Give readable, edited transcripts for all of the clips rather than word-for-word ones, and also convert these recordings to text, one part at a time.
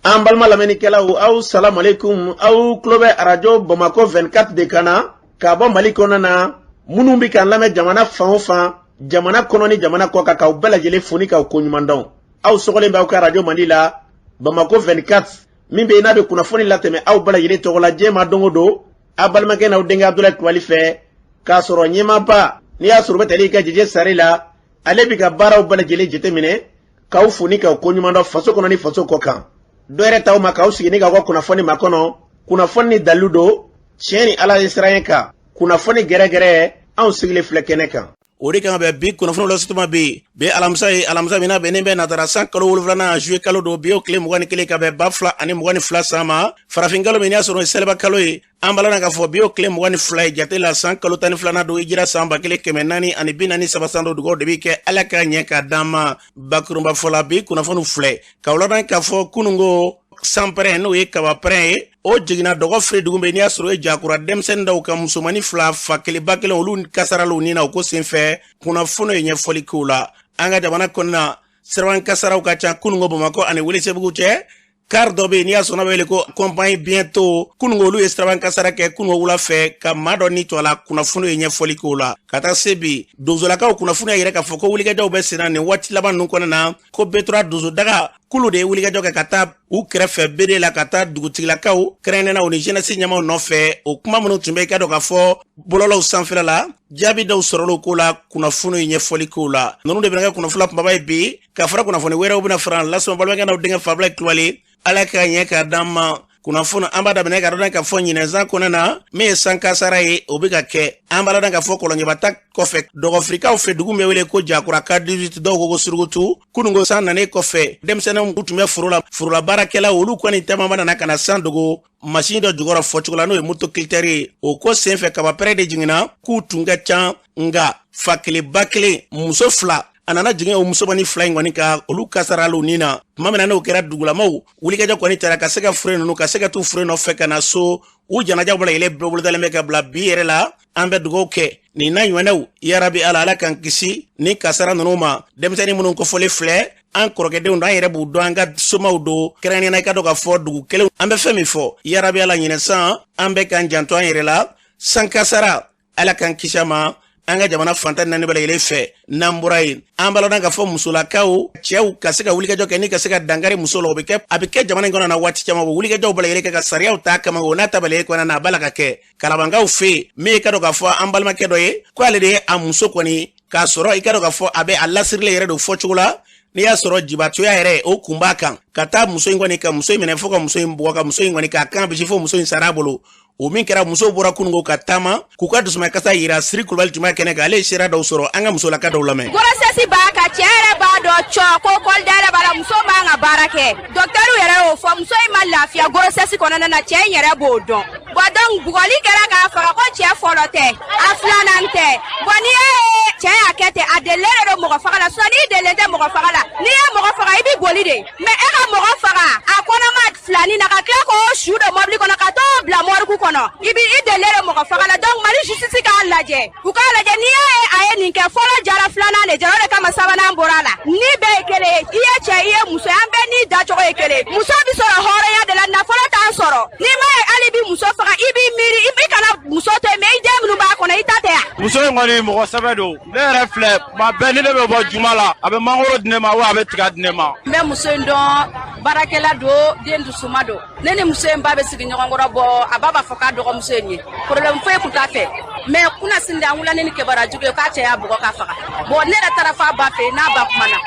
An balima lamɛnnikɛlaw, aw salamalekun. Aw tulo bɛ Arajo Bamakɔ 24 de kan na k'a bɔ Mali kɔnɔna na. Minnu bɛ k'an lamɛn jamana fan o fan, jamana kɔnɔ ni jamana kɔ kan, k'aw bɛɛ lajɛlen fo ni k'aw koɲuman dɔn. Aw sɔgɔlen bɛ aw ka arajo mandi la, Bamakɔ 24, min bɛ yen n'a bɛ kunnafoni latɛmɛ aw bɛɛ lajɛlen tɔgɔ la diɲɛ ma don o don, aw balimakɛ n'aw denkɛ Abudulayi Kulubali fɛ, k'a sɔrɔ ɲɛmaaba n'i y'a sɔrɔ u bɛ tali kɛ Jeje Sare la, ale bɛ ka baaraw bɛɛ lajɛlen jateminɛ, k'aw fo ni k'aw koɲuman dɔn faso kɔnɔ ni faso kɔ kan. Dɔ yɛrɛ t'aw ma k'aw sigi ni k'aw ka kunnafoni makɔnɔ, kunnafoni ni dalilu don, tiɲɛ ni Ala ye siran kan, kunnafoni gɛrɛgɛrɛ, anw sigilen filɛ kɛnɛ kan. O de kan bɛ bi kunnafoni lasutuma bi. Bi alamisa ye, alamisa min n'a bɛnnen bɛ natara san kalo 7nan, juillet kalo don, bi o tile 21 ka bɛn 2022 san ma, farafin kalo min y'a sɔrɔ seliba kalo ye. An b'a lana k'a fɔ bi o tile 22 ye jate la, san kalo 12nan don, hijira san 1443 san don. Dugaw de bɛ kɛ Ala ka ɲɛ k'a d'an ma. Bakurunba fɔ la, bi kunnafoniw filɛ k'aw ladɔn k'a fɔ kununko sanpɛrɛn, n'o ye kabapɛrɛn ye, o jiginna Dɔgɔfiri dugu bɛ, n'i y'a sɔrɔ o ye Jakura denmisɛnnin dɔw ka musomannin fila, fa kelen ba kelen, olu kasaraliw ni na o ko senfɛ. Kunnafoni ye ɲɛfɔli k'o la. An ka jamana kɔnɔna, siraban kasaraw ka ca. Kununko Bamakɔ ani Welesebugu cɛ, car dɔ bɛ yen n'i y'a sɔrɔ n'a bɛ wele ko Compagnie Bientôt, kununko olu ye siraban kasara kɛ kununko wula fɛ ka maa dɔ ni to a la. Kunnafoni ye ɲɛfɔli k'o la. Ka taa se bi donsolakaw, kunnafoni y'a yira k'a fɔ ko wulikajɔw bɛ senna nin waati laban ninnu kɔnɔna na, ko B3 donsodaga kulu de ye wulikajɔ kɛ ka taa u kɛrɛfɛ bede la, ka taa dugutigilakaw kɛrɛnkɛrɛnnenna u ni jeunesse ɲɛmaw nɔfɛ. O kuma minnu tun bɛ, i ka dɔn k'a fɔ bɔlɔlɔw sanfɛla la, jaabi dɔw sɔrɔla ko la, kunnafoni ye ɲɛfɔli k'o la. Ninnu de bɛna kɛ kunnafoni kunbaba ye bi, ka fara kunnafoni wɛrɛw bɛna fara lasɔn. Balimakɛ n'aw denkɛ Fabila Kulubali, Ala ka ɲɛ k'a d'an ma. Kunnafoni an b'a daminɛ ka dɔn k'a fɔ ɲinɛnsan kɔnɔ na, min ye san kasara ye, o bɛ ka kɛ. An b'a dɔn k'a fɔ kɔlɔnjɛbata kɔfɛ, Dɔgɔfirikaw fɛ, dugu bɛ wele ko Jakura ka 18, dɔw ko ko Surukutu. Kununko san nanen kɔfɛ, denmisɛnninw tun bɛ foro la, forola baarakɛlaw olu kɔni caman nana ka na san dogo masin dɔ jukɔrɔ fɔcogo la, n'o ye motoculteur ye. O ko senfɛ, kabapɛrɛn de jiginna k'u tun ka ca, nka fa kelen ba kelen, muso fila, a nana jigin o musomannin fila in kɔni ka olu kasaraliw ni na. Tuma min na n'o kɛra, dugulamaw wulikajɔ kɔni taara ka se ka fure ninnu, ka se ka t'u fure nɔfɛ ka na so. U janajaw bɛɛ lajɛlen bolodalen bɛ ka bila bi yɛrɛ la. An bɛ dugawu kɛ nin n'a ɲɔgɔnnaw, yarabi Ala, Ala k'an kisi ni kasara ninnu ma. Denmisɛnnin minnu kofɔlen filɛ, an kɔrɔkɛdenw don, an yɛrɛ b'u dɔn, an ka somaw don, kɛrɛnkɛrɛnnenya i ka dɔn k'a fɔ dugu kelen. An bɛ fɛn min fɔ, yarabi Ala, ɲinɛ san an bɛ k'an janto an yɛrɛ la. San kasara, Ala k'an kisi a ma an ka jamana fantan naani bɛɛ lajɛlen fɛ. N'an bɔra yen, an b'a lɔn k'a fɔ musolakaw, cɛw ka se ka wulikajɔ kɛ ni ka se ka dankari muso la, o bɛ kɛ, a bɛ kɛ jamana in kɔnɔ na waati caman. O wulikajɔw bɛɛ lajɛlen kɛ ka sariyaw ta kama, o n'a ta bɛɛ lajɛlen kɔnɔ na, a b'a la ka kɛ Kalabankaw fɛ yen. Min ye ka dɔn k'a fɔ an balimakɛ dɔ ye, ko ale de ye a muso kɔni k'a sɔrɔ, i ka dɔn k'a fɔ a bɛ a lasirilen yɛrɛ don fɔcogo la, n'i y'a sɔrɔ jibatoya yɛrɛ o kun b'a kan, ka taa muso in kɔni, ka muso in minɛ fo ka muso in bugɔ, ka muso in kɔni k'a kan bisi fo muso in sara a bolo. O min kɛra, musow bɔra kununko ka taama k'u ka dusumakasa yira. Siri Kulubali tun b'a kɛnɛ kan, ale ye seereya dɔw sɔrɔ. An ka musolaka dɔw lamɛn. Grossesse b'a kan, cɛ yɛrɛ b'a dɔn cɔ ko kɔlidayɛlɛ b'a la, muso man ka baara kɛ. Dɔkitɛriw yɛrɛ y'o fɔ, muso in ma lafiya grossesse kɔnɔna na, cɛ in yɛrɛ b'o dɔn. Bon, donc bugɔli kɛra k'a faga, ko cɛ fɔlɔ tɛ, a filanan tɛ. Bon, n'i y'a ye cɛ y'a kɛ ten, a delilen de don mɔgɔ faga la. Sinon n'i delilen tɛ mɔgɔ faga la, n'i ye mɔgɔ faga, i bɛ boli de. Mais e ka mɔgɔ faga a kɔnɔma filani na, ka tila k'o su don mɔbili kɔnɔ ka t'o bila morgue kɔnɔ, i bi i delilen don mɔgɔ faga la. Donc Mali justice k'a lajɛ, u k'a lajɛ. N'i y'a ye a ye nin kɛ, fɔlɔ jara, filanan de jara, o de kama sabanan bɔra a la. Ni bɛɛ ye kelen ye, i ye cɛ, i ye muso ye, an bɛɛ n'i dacogo ye kelen. Muso bɛ sɔrɔ hɔrɔnya de la, nafolo t'an sɔrɔ. N'i ma ye hali i bɛ muso faga, i b'i miiri i kana muso to yen, mais i den minnu b'a kɔnɔ, i ta tɛ yan. Muso in kɔni mɔgɔ sɛbɛ don. Ne yɛrɛ filɛ, tuma bɛɛ ni ne bɛ bɔ juma la, a bɛ mangoro di ne ma wa a bɛ tiga di ne ma. N bɛ muso in dɔn, baarakɛla don, den dusuma don. Ne ni muso in ba bɛ sigi ɲɔgɔn kɔrɔ bɔ, a ba b'a fɔ k'a dɔgɔmuso ye nin ye, problème foyi tun t'a fɛ. Mais kunasini de, an wulila ni kibaruya jugu ye k'a cɛ y'a bugɔ k'a faga. Bon, ne yɛrɛ taara f'a ba fɛ yen, n'a ba kumana,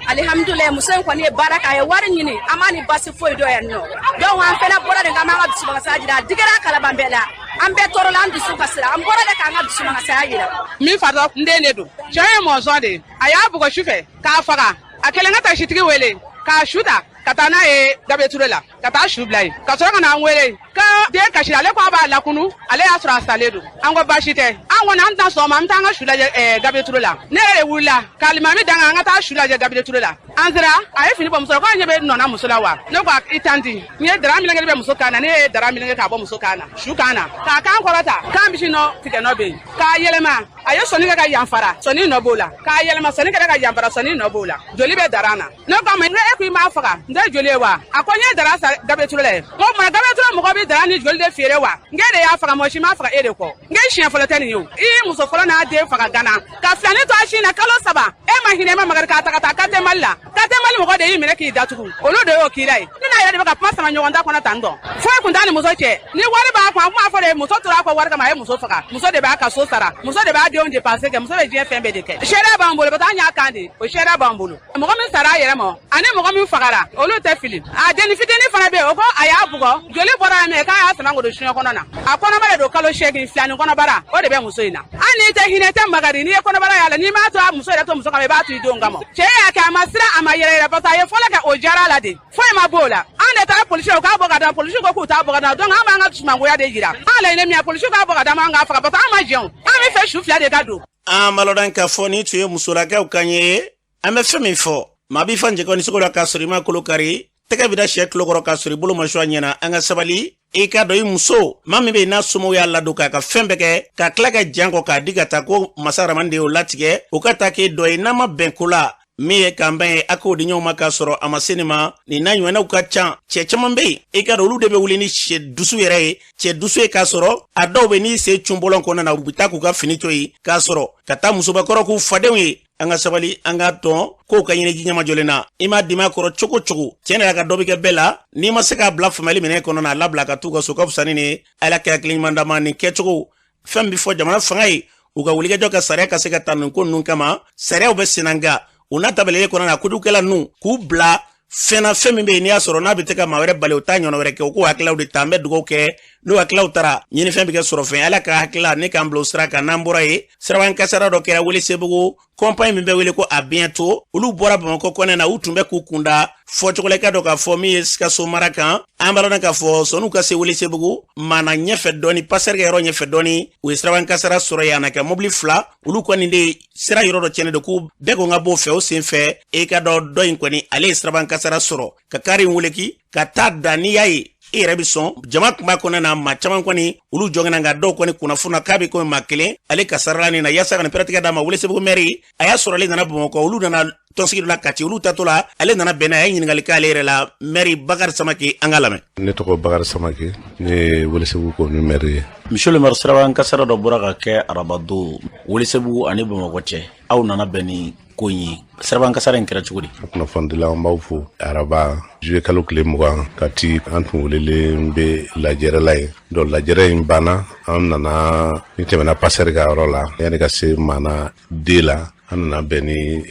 alihamudulilayi, muso in kɔni ye baara kɛ, a ye wari ɲini, an m'a ni basi foyi dɔn yan nɔ. Donc an fana bɔra de k'an b'an ka dusumakasaya jira, a digira Kalaban bɛɛ la, an bɛɛ tɔɔrɔla, an dusu kasira, an bɔra de k'an ka dusumakasaya jira. Min fatɔ, n den de don, cɛ ye mɔzɔn de ye, a y'a bugɔ su fɛ k'a faga. A kɛlen ka takisitigi wele k'a su ta ka taa n'a ye Gabriel Touré la, ka taa su bila yen, ka sɔrɔ ka na an wele ka den kasira. Ale ko a b'a lakunu, ale y'a sɔrɔ a salen don. An ko baasi tɛ, an kɔni an tɛna sɔn o ma, an bɛ taa an ka su lajɛ Gabriel Touré la. Ne yɛrɛ de wulila ka alimami danga, an ka taa su lajɛ Gabriel Touré la. An sera, a ye fini bɔ muso la, ko an ɲɛ bɛ nɔna muso la wa? Ne ko i tan di. N ye dara meleke bɛ muso kan na, ne ye dara meleke k'a bɔ muso kan na, su kan na, k'a kan kɔrɔta, kan bisi nɔ tigɛ nɔ bɛ yen, k'a yɛlɛma. A ye sɔnni kɛ ka yan fara, sɔnni nɔ b'o la. K'a yɛlɛma, sɔnni kɛra ka yan fara, sɔnni nɔ b'o la. Joli bɛ dara na. Ne ko a ma, e ko i m'a faga, n tɛ joli ye wa? A ko n ye dara san Gabriel Touré la ye. N ko munna Gabriel Touré mɔgɔ bɛ dara ni joli de feere wa? N k'e de y'a faga, mɔgɔ si m'a faga e de kɔ. N k'e siɲɛ fɔlɔ tɛ nin ye o. I y'i muso fɔlɔ n'a den faga Gana. Ka filani to a sin na kalo 3. E ma hinɛ, e ma magari k'a ta ka taa Kate Mali la. Kate Mali mɔgɔ de y'i minɛ k'i datugu. Olu de y'o k'i la ye. Ne n'a yɛrɛ de bɛ ka kuma sama ɲɔgɔn da kɔnɔ tan tɔ. Foyi kun t'a ni muso cɛ. Ni wari b'a kun, a kun b'a fɔ de muso tora a kɔ wari kama, a ye muso faga. Muso de b'a ka so sara. Muso de b'a denw dépenser kɛ. Muso bɛ diɲɛ fɛn bɛɛ de kɛ. Seereya b'an bolo, parce que an y'a kan de. O seereya b'an bolo. Mɔgɔ min sara a yɛrɛ ma, ani mɔgɔ min fagara, olu tɛ fili. A denni fitinin fana bɛ yen, o ko a y'a bugɔ, joli bɔra yan mɛ k'a y'a sama ka don soɲɛ kɔnɔ na. A kɔnɔma de don kalo 8, filani kɔnɔbara, o de bɛ muso in na. Hali n'i tɛ hinɛ, tɛ magari, n'i ye kɔnɔbara y'a la, n'i m'a to a muso yɛrɛ to muso kama, i b'a to i denw kama. Cɛ y'a kɛ, a ma siran, a ma yɛrɛ yɛrɛ, parce que a ye fɔlɔ kɛ, o diyara a la de. Foyi ma b'o la. An de taara polisiw k'a bɔ ka da, polisiw ko k'u t'a bɔ ka da. Donc an b'an ka dusumangoya de jira. An laɲini min ye, polisiw k'a bɔ ka da, an k'a faga, parce que an ma jɛn o. An bɛ fɛ su 2 de ka don. An b'a lɔn k'a fɔ nin tun ye musolakaw kan ye. An bɛ fɛn min fɔ, maa b'i fa njɛkɔ ni sogo la k'a sɔrɔ i ma kolo kari, tɛgɛ bɛ da sɛ tulo kɔrɔ k'a sɔrɔ i bolo ma su a ɲɛna. An ka sabali. I k'a dɔn i muso maa min bɛ yen n'a somɔgɔw y'a ladon k'a ka fɛn bɛɛ kɛ, ka tila ka jan kɔ k'a di ka taa ko masa ramani de y'o latigɛ, o ka taa k'e dɔ ye n'a ma bɛn ko la min ye k'an bɛn ye, a k'o di ɲɔgɔn ma k'a sɔrɔ a ma se nin ma. Nin n'a ɲɔgɔnnaw ka ca. Cɛ caman bɛ yen, i k'a dɔn olu de bɛ wuli ni cɛ dusu yɛrɛ ye, cɛ dusu ye k'a sɔrɔ a dɔw bɛ n'i sen cun bɔlɔn kɔnɔna na, u bɛ taa k'u ka fini to yen k'a sɔrɔ ka taa musobakɔrɔ k'u fadenw ye. An ka sabali, an k'a dɔn k'o ka ɲini ji ɲɛmajɔlen na. I m'a dimi a kɔrɔ cogo cogo, tiɲɛ yɛrɛ ka dɔ bɛ kɛ bɛɛ la. N'i ma se k'a bila faamuyali minɛ kɔnɔ na, a labila ka t'u ka so, ka fisa ni nin ye. Ala ka hakili ɲuman d'an ma. Nin kɛcogo fɛn bɛ fɔ jamana fanga ye, u ka wulikajɔ ka sariya ka se ka ta nin ko ninnu kama. Sariyaw bɛ senna, nka u n'a tabalen kɔnɔ na, kojugukɛla ninnu k'u bila fɛn na, fɛn min bɛ yen n'i y'a sɔrɔ n'a bɛ se ka maa wɛrɛ bali o t'a ɲɔgɔn wɛrɛ kɛ, u k'o hakililaw de ta. An bɛ dugawu kɛ, n'o hakililaw taara ɲinifɛn bɛ kɛ sɔrɔ fɛn. Ala ka hakilila ne k'an bila o sira kan. N'an bɔra yen, siraban kasara dɔ kɛra Welesebugu. Kɔnpayi min bɛ wele ko a bientôt, olu bɔra Bamakɔ kɔnɛ na, u tun bɛ k'u kunda fɔcogo la. I ka dɔn k'a fɔ min ye Sikaso mara kan, an b'a dɔn k'a fɔ sɔn'u ka se Welesebugu maana ɲɛfɛ dɔɔni, pasɛri ka yɔrɔ ɲɛfɛ dɔɔni, u ye siraban kasara sɔrɔ yen. A na kɛ mobili 2, olu kɔni de sira yɔrɔ dɔ tiɲɛnen don, k'u bɛɛ ko n ka b'o fɛ. O sen fɛ, e ka dɔn dɔ in kɔni, ale ye siraban kasara sɔrɔ ka kari in weleki ka taa da. N'i y'a ye, i yɛrɛ bɛ sɔn. Jama tun b'a kɔnɔ na, maa caman kɔni olu jɔngɛnna, nka dɔw kɔni kunnafoni na k'a bɛ komi maa kelen ale kasarala nin na. Yaasa ka nin pɛrɛtigɛ d'a ma, Welesebugu mɛri a y'a sɔrɔ ale nana Bamakɔ, olu nana tɔnsigi dɔ la Kati. Olu tatɔ la, ale nana bɛn n'a ye, a ye ɲininkali k'ale yɛrɛ la. Mɛri Bakari Samake, an k'a lamɛn. Ne tɔgɔ Bakari Samake, ne ye Welesebugu commune maire ye. Monsieur le maire, siraban kasara dɔ bɔra ka kɛ arabado Welesebugu ani Bamakɔ cɛ, aw nana bɛn ni ko in ye. Siraban kasara in kɛra cogo di? Kunnafonidila, an b'aw fo. Araba juillet kalo tile 20, Kati, an tun welelen bɛ lajɛrɛ la yen. Donc lajɛrɛ in banna, an nana ni tɛmɛna pasɛri ka yɔrɔ la, yanni ka se Mana den la, an nana bɛn ni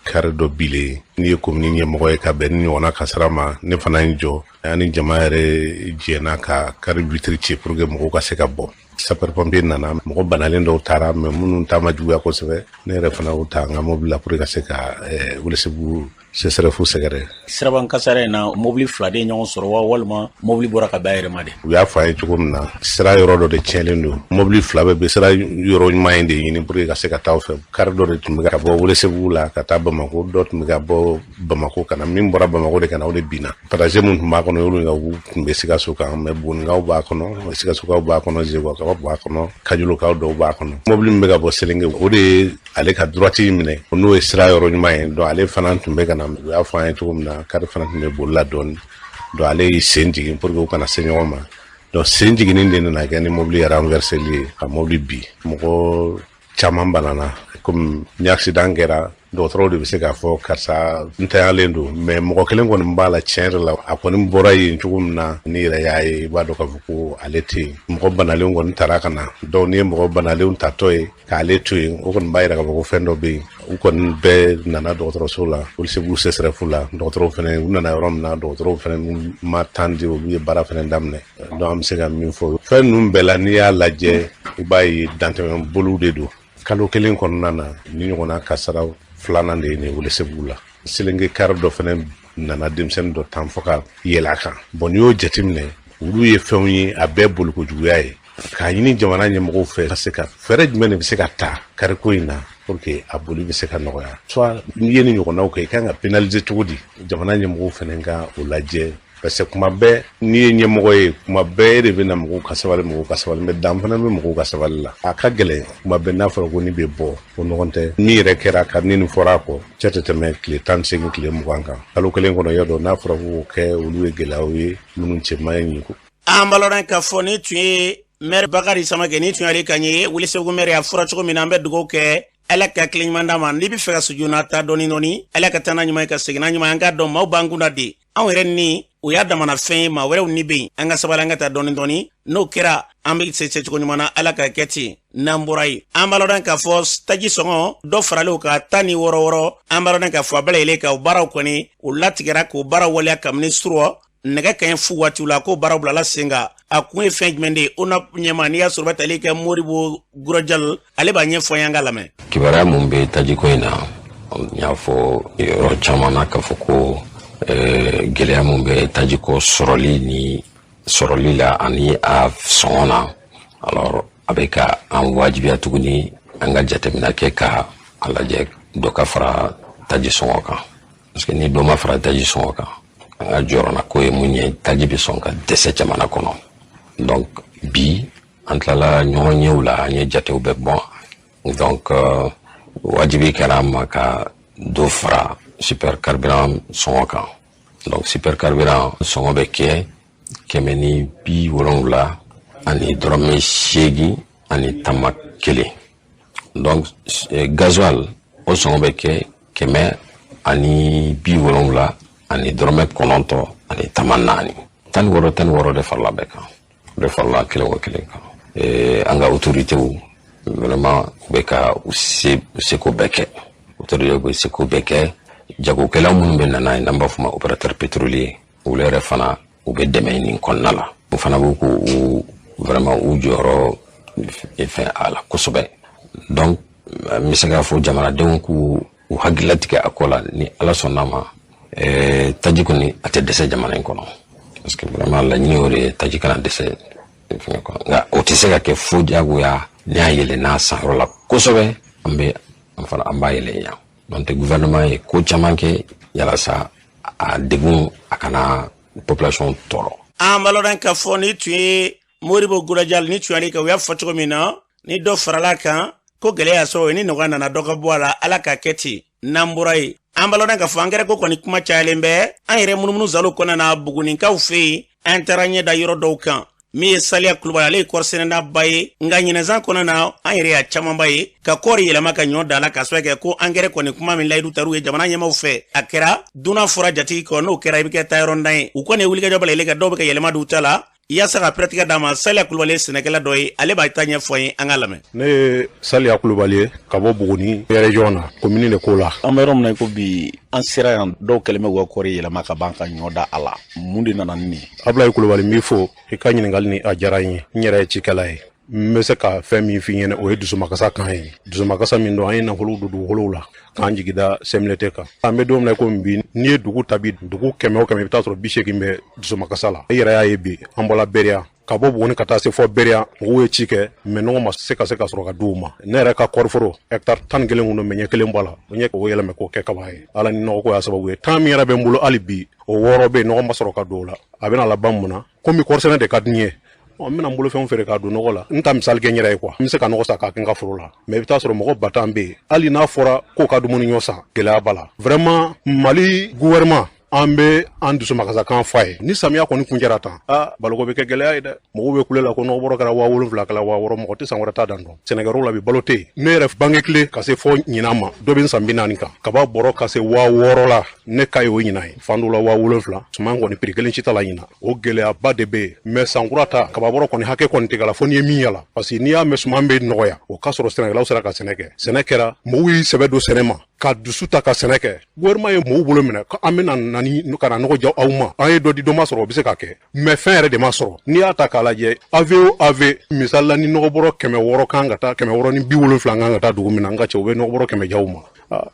kari dɔ bilen ye. N'i ye komini ɲɛmɔgɔ ye ka bɛn ni ɲɔgɔnna kasara ma, ne fana ye jɔ, an ni jama yɛrɛ jɛna ka kari vitiri ci pour que mɔgɔw ka se ka bɔ. Sapeur pompier nana, mɔgɔ banalen dɔw taara, mais minnu ta ma juguya kosɛbɛ, ne yɛrɛ fana y'u ta an ka mobili la pour que ka se ka Welesebugu CSRéf sɛgɛrɛ. Siraban kasara in na, mobili 2 de ye ɲɔgɔn sɔrɔ wa, walima mobili bɔra ka bɛn a yɛrɛ ma de? U y'a fɔ an ye cogo min na, sira yɔrɔ dɔ de tiɲɛlen don, mobili 2 bɛɛ bɛ sira yɔrɔ ɲuman in de ɲini pour que ka se ka taa o fɛ. Kari dɔ de tun bɛ ka bɔ Welesebugu la ka taa Bamakɔ, dɔ tun bɛ ka bɔ Bamakɔ ka na, min bɔra Bamakɔ de ka na, o de binna. Passager min tun b'a kɔnɔ, olu u tun bɛ Sikaso kan, mais Bugunikaw b'a kɔnɔ, Sikasokaw b'a kɔnɔ, Zeguwakaw b'a kɔnɔ, Kajolokaw dɔw b'a kɔnɔ. Mobili min bɛ ka bɔ Selenke, o de ye ale ka droite minɛ, n'o ye sira yɔrɔ ɲuman ye. Donc ale fana tun bɛ ka na, u y'a fɔ an ye cogo min na, kari fana tun bɛ boli la dɔɔni. Donc ale y'i sen jigin pour que u kana se ɲɔgɔn ma. Donc sen jiginni de nana kɛ ni mobili yɛrɛ renverseli ye ka mobili bin. Mɔgɔ caman banana. Komi ni accident kɛra, dɔgɔtɔrɔw de bɛ se k'a fɔ karisa ntanyalen don, mais mɔgɔ kelen kɔni b'a la, tiɲɛ yɛrɛ la, a kɔni bɔra yen cogo min na, n'i yɛrɛ y'a ye, i b'a dɔn k'a fɔ ko ale tɛ yen. Mɔgɔ banalenw kɔni taara ka na. Donc n'i ye mɔgɔ banalenw tatɔ ye k'ale to yen, o kɔni b'a yira k'a fɔ ko fɛn dɔ bɛ yen. U kɔni bɛɛ nana dɔgɔtɔrɔso la, Welesebugu CSRéf la. Dɔgɔtɔrɔw fana, u nana yɔrɔ min na, dɔgɔtɔrɔw fana ma temps di, olu ye baara fana daminɛ. Donc an bɛ se ka min fɔ fɛn ninnu bɛɛ la, n'i y'a lajɛ, i b'a ye dantɛmɛ boliw de don. Kalo kelen kɔnɔna na, ni ɲɔgɔnna kasara filanan de ye nin Welesebugu la. Selenke kari dɔ fana nana denmisɛnnin dɔ tan fɔ ka yɛlɛ a kan. Bon, n'i y'o jateminɛ, olu ye fɛnw ye, a bɛɛ boliko juguya ye. K'a ɲini jamana ɲɛmɔgɔw fɛ ka se ka fɛɛrɛ jumɛn de bɛ se ka ta kariko in na pour que a boli bɛ se ka nɔgɔya, soit n'i ye nin ɲɔgɔnnaw kɛ, i kan ka pénaliser cogo di? Jamana ɲɛmɔgɔw fana ka o lajɛ. Parce que kuma bɛɛ n'i ye ɲɛmɔgɔ ye, kuma bɛɛ e de bɛ na mɔgɔw ka sabali, mɔgɔw ka sabali, mais dan fana bɛ mɔgɔw ka sabali la. A ka gɛlɛn kuma bɛɛ n'a fɔra ko ni bɛ bɔ o ɲɔgɔn tɛ. Min yɛrɛ kɛra ka ni nin fɔra a kɔ, cɛ tɛ tɛmɛ tile 18, tile 20 kan kalo kelen kɔnɔ. Y'a dɔn n'a fɔra k'o kɛ, olu ye gɛlɛyaw ye minnu cɛ man ɲi. An b'a k'a fɔ ni tun ye maire Bakari Samakɛ, ni tun y'ale kan ye, Welesebugu maire. A fɔra cogo min na, an bɛ dugawu kɛ, Ala ka tile ɲuman d'a ma. N'i bɛ fɛ ka sujuna ta dɔɔni dɔɔni, Ala ka taa n'a ɲuman ye, ka segin n'a ɲuman ye. An k'a dɔn maaw b'an kunna de, anw yɛrɛ ni o y'a damana fɛn ye, maa wɛrɛw ni bɛ yen. An ka sabali, an ka taa dɔɔni dɔɔni. N'o kɛra, an bɛ se cogo ɲuman na. Ala ka kɛ ten. N'an bɔra yen, an b'a lɔn k'a fɔ taji sɔngɔ dɔ faralen ka 16 wɔɔrɔ. An b'a lɔn k'a fɔ a bɛɛ lajɛlen ka o baaraw kɔni o latigɛra k'o baaraw waleya kabini surɔ nɛgɛ kaɲɛ fu waatiw la, k'o baaraw bilala sen kan. A kun ye fɛn jumɛn de ye? O na ɲɛma n'i y'a sɔrɔ bɛ tali kɛ Modibo Gurajal, ale b'a ɲɛfɔ an ye, an ka lamɛn. Kibaruya mun bɛ tajiko in na, n y'a fɔ yɔrɔ caman na k'a fɔ ko gɛlɛya mun bɛ tajiko sɔrɔli ni sɔrɔli la ani a sɔngɔ na, alors a bɛ ka an wajibiya tuguni an ka jateminɛ kɛ ka a lajɛ dɔ ka fara taji sɔngɔ kan, parce que ni dɔ ma fara taji sɔngɔ kan, an ka jɔyɔrɔna ko ye mun ye, taji bɛ sɔn ka dɛsɛ jamana kɔnɔ. Donc bi an tilala ɲɔgɔn ɲɛw la, an ye jatew bɛɛ bɔ. Donc wajibi kɛra an ma ka dɔ fara super carburant sɔngɔ kan. Donc super carburant sɔngɔ bɛ kɛ 178.81. Donc gasoil, o sɔngɔ bɛ kɛ 179.44. 16, 16 de farala bɛɛ kan, o de farala kelen o kelen kan. An ka autorités vraiment, u bɛ ka u se u seko bɛɛ kɛ, autorités bɛ seko bɛɛ kɛ. Jagokɛla minnu bɛ na n'a ye, n'an b'a fɔ ma opérateur pétrolier, olu yɛrɛ fana u bɛ dɛmɛ nin kɔnɔna la. U fana b'u k'u vraiment u jɔyɔrɔ fɛn a la kosɛbɛ. Donc n bɛ se k'a fɔ jamanadenw k'u u hakili latigɛ a ko la. Ni Ala sɔnna ma, taji kɔni a tɛ dɛsɛ jamana in kɔnɔ, parce que vraiment laɲini o de ye, taji kana dɛsɛ fɛngɛ kɔnɔ. Nka o tɛ se ka kɛ fo diyagoya n'i y'a yɛlɛ n'a sanyɔrɔ la kosɛbɛ, an bɛ an fana an b'a yɛlɛ yan. Donc gouvernement ye ko caman kɛ yalasa a degun a kana population tɔɔrɔ. An b'a lɔn k'a fɔ ni tun ye Modibo Gurajal, ni tun y'ale kan, u y'a fɔ cogo min na, ni dɔ farala kan ko gɛlɛya sɔrɔ, ni nɔgɔya nana, dɔ ka bɔ a la. Ala ka kɛ ten. N'an bɔra yen, an b'a lɔn k'a fɔ angɛrɛ ko kɔni kuma cayalen bɛ an yɛrɛ munumunu zalo kɔnɔna na Buguninkaw fɛ yen. An taara ɲɛ da yɔrɔ dɔw kan. Min ye Saliya Kulubali, ale ye kɔrisɛnɛnaba ye, nka ɲinɛzan kɔnɔna na, an yɛrɛ y'a camanba ye ka kɔɔri yɛlɛma ka ɲɔ da la, ka sababu kɛ ko angɛrɛ kɔni kuma min layidu tar'u ye jamana ɲɛmaw fɛ, a kɛra dunan fɔra jatigi kɔ. N'o kɛra, i bɛ kɛ taayɔrɔndan ye. U kɔni ye wulikajɔ bɛɛ lajɛlen kɛ, dɔw bɛ ka yɛlɛma d'u ta la yaasa ka pɛrɛtigɛ d'a ma. Saliya Kulubali ye sɛnɛkɛla dɔ ye, ale b'a ta ɲɛfɔ ye, an ka lamɛn. Ne ye Saliya Kulubali ye ka bɔ Buguni région na, commune de ko la. An bɛ yɔrɔ min na i ko bi, an sera yan, dɔw kɛlen bɛ k'u ka kɔɔri yɛlɛma ka ban ka ɲɔ da a la. Mun de nana ni nin ye? Abulayi Kulubali, n b'i fo i ka ɲininkali ni a diyara n ye. N yɛrɛ ye cikɛla ye. N bɛ se ka fɛn min f'i ɲɛna, o ye dusumakasa kan ye. Dusumakasa min don, an ye nafolo don dugukolow la k'an jigi da CMDT kan. An bɛ don min na komi bi, n'i ye dugu ta bi, dugu 100 o 100, i bɛ taa sɔrɔ 80 bɛ dusumakasa la. I yɛrɛ y'a ye bi, an bɔla Bereya, ka bɔ Buguni ka taa se fɔ Bereya, mɔgɔw ye ci kɛ, mais nɔgɔ ma se ka se ka sɔrɔ ka di u ma. Ne yɛrɛ ka kɔɔriforo hectare 11 kun don, mais ɲɛ kelen bɔ a la, n ye o yɛlɛmɛ k'o kɛ kaba ye. Ala ni nɔgɔko y'a sababu ye. 10 min yɛrɛ bɛ n bolo hali bi, o 6 bɛ yen, nɔgɔ ma sɔrɔ ka don o la. A bɛna laban mun na? Komi kɔɔrisɛnɛ de ka di n ye, n bɛna n bolofɛnw feere k'a don nɔgɔ la. N ta misali kɛ n yɛrɛ ye quoi, n bɛ se ka nɔgɔ san k'a kɛ n ka foro la, mais i bɛ taa sɔrɔ mɔgɔ 10 000 bɛ yen, hali n'a fɔra k'o ka dumuni ɲɔ san, gɛlɛya b'a la. Vraiment, Mali gouvernement, an bɛ an dusumakasa f'a ye. Ni samiya kɔni kuncɛra tan, aa, baloko bɛ kɛ gɛlɛya ye dɛ. Mɔgɔw bɛ kule la ko nɔgɔbɔrɔ kɛra 7000, kɛra 6000, mɔgɔ tɛ san wɛrɛ ta dan dɔn. Sɛnɛkɛyɔrɔ la bi, balo tɛ yen. Ne yɛrɛ bange tile ka se fɔ ɲinan ma, dɔ bɛ n san 40 kan, kaba bɔrɔ ka se 6000 la, ne ka ye o ɲinan ye. Fan dɔw la 7000, suman kɔni prix kelen si t'a la ɲinan. O gɛlɛyaba de bɛ yen. Mais sankura ta, kaba bɔrɔ kɔni hakɛ kɔni tɛ k'a la fo n'i ye min yala, parce que n'i y'a mɛn suman bɛ nɔgɔya, o k'a sɔrɔ sɛnɛkɛlaw sera ka sɛnɛ kɛ. Sɛnɛ kɛra, mɔgɔw y'i sɛbɛ don sɛnɛ ma ka dusu ta ka sɛnɛ kɛ. Gouvernement ye mɔgɔw bolo minɛ ko an bɛna na ni ka na nɔgɔ ja aw ma. An ye dɔ di, dɔ ma sɔrɔ, o bɛ se ka kɛ, mais fɛn yɛrɛ de ma sɔrɔ. N'i y'a ta k'a lajɛ, AV o AV, misali la, ni nɔgɔbɔrɔ 600 kan ka taa, 670 kan ka taa dugu min na, n ka cɛ, u bɛ nɔgɔbɔrɔ 100 jaw ma.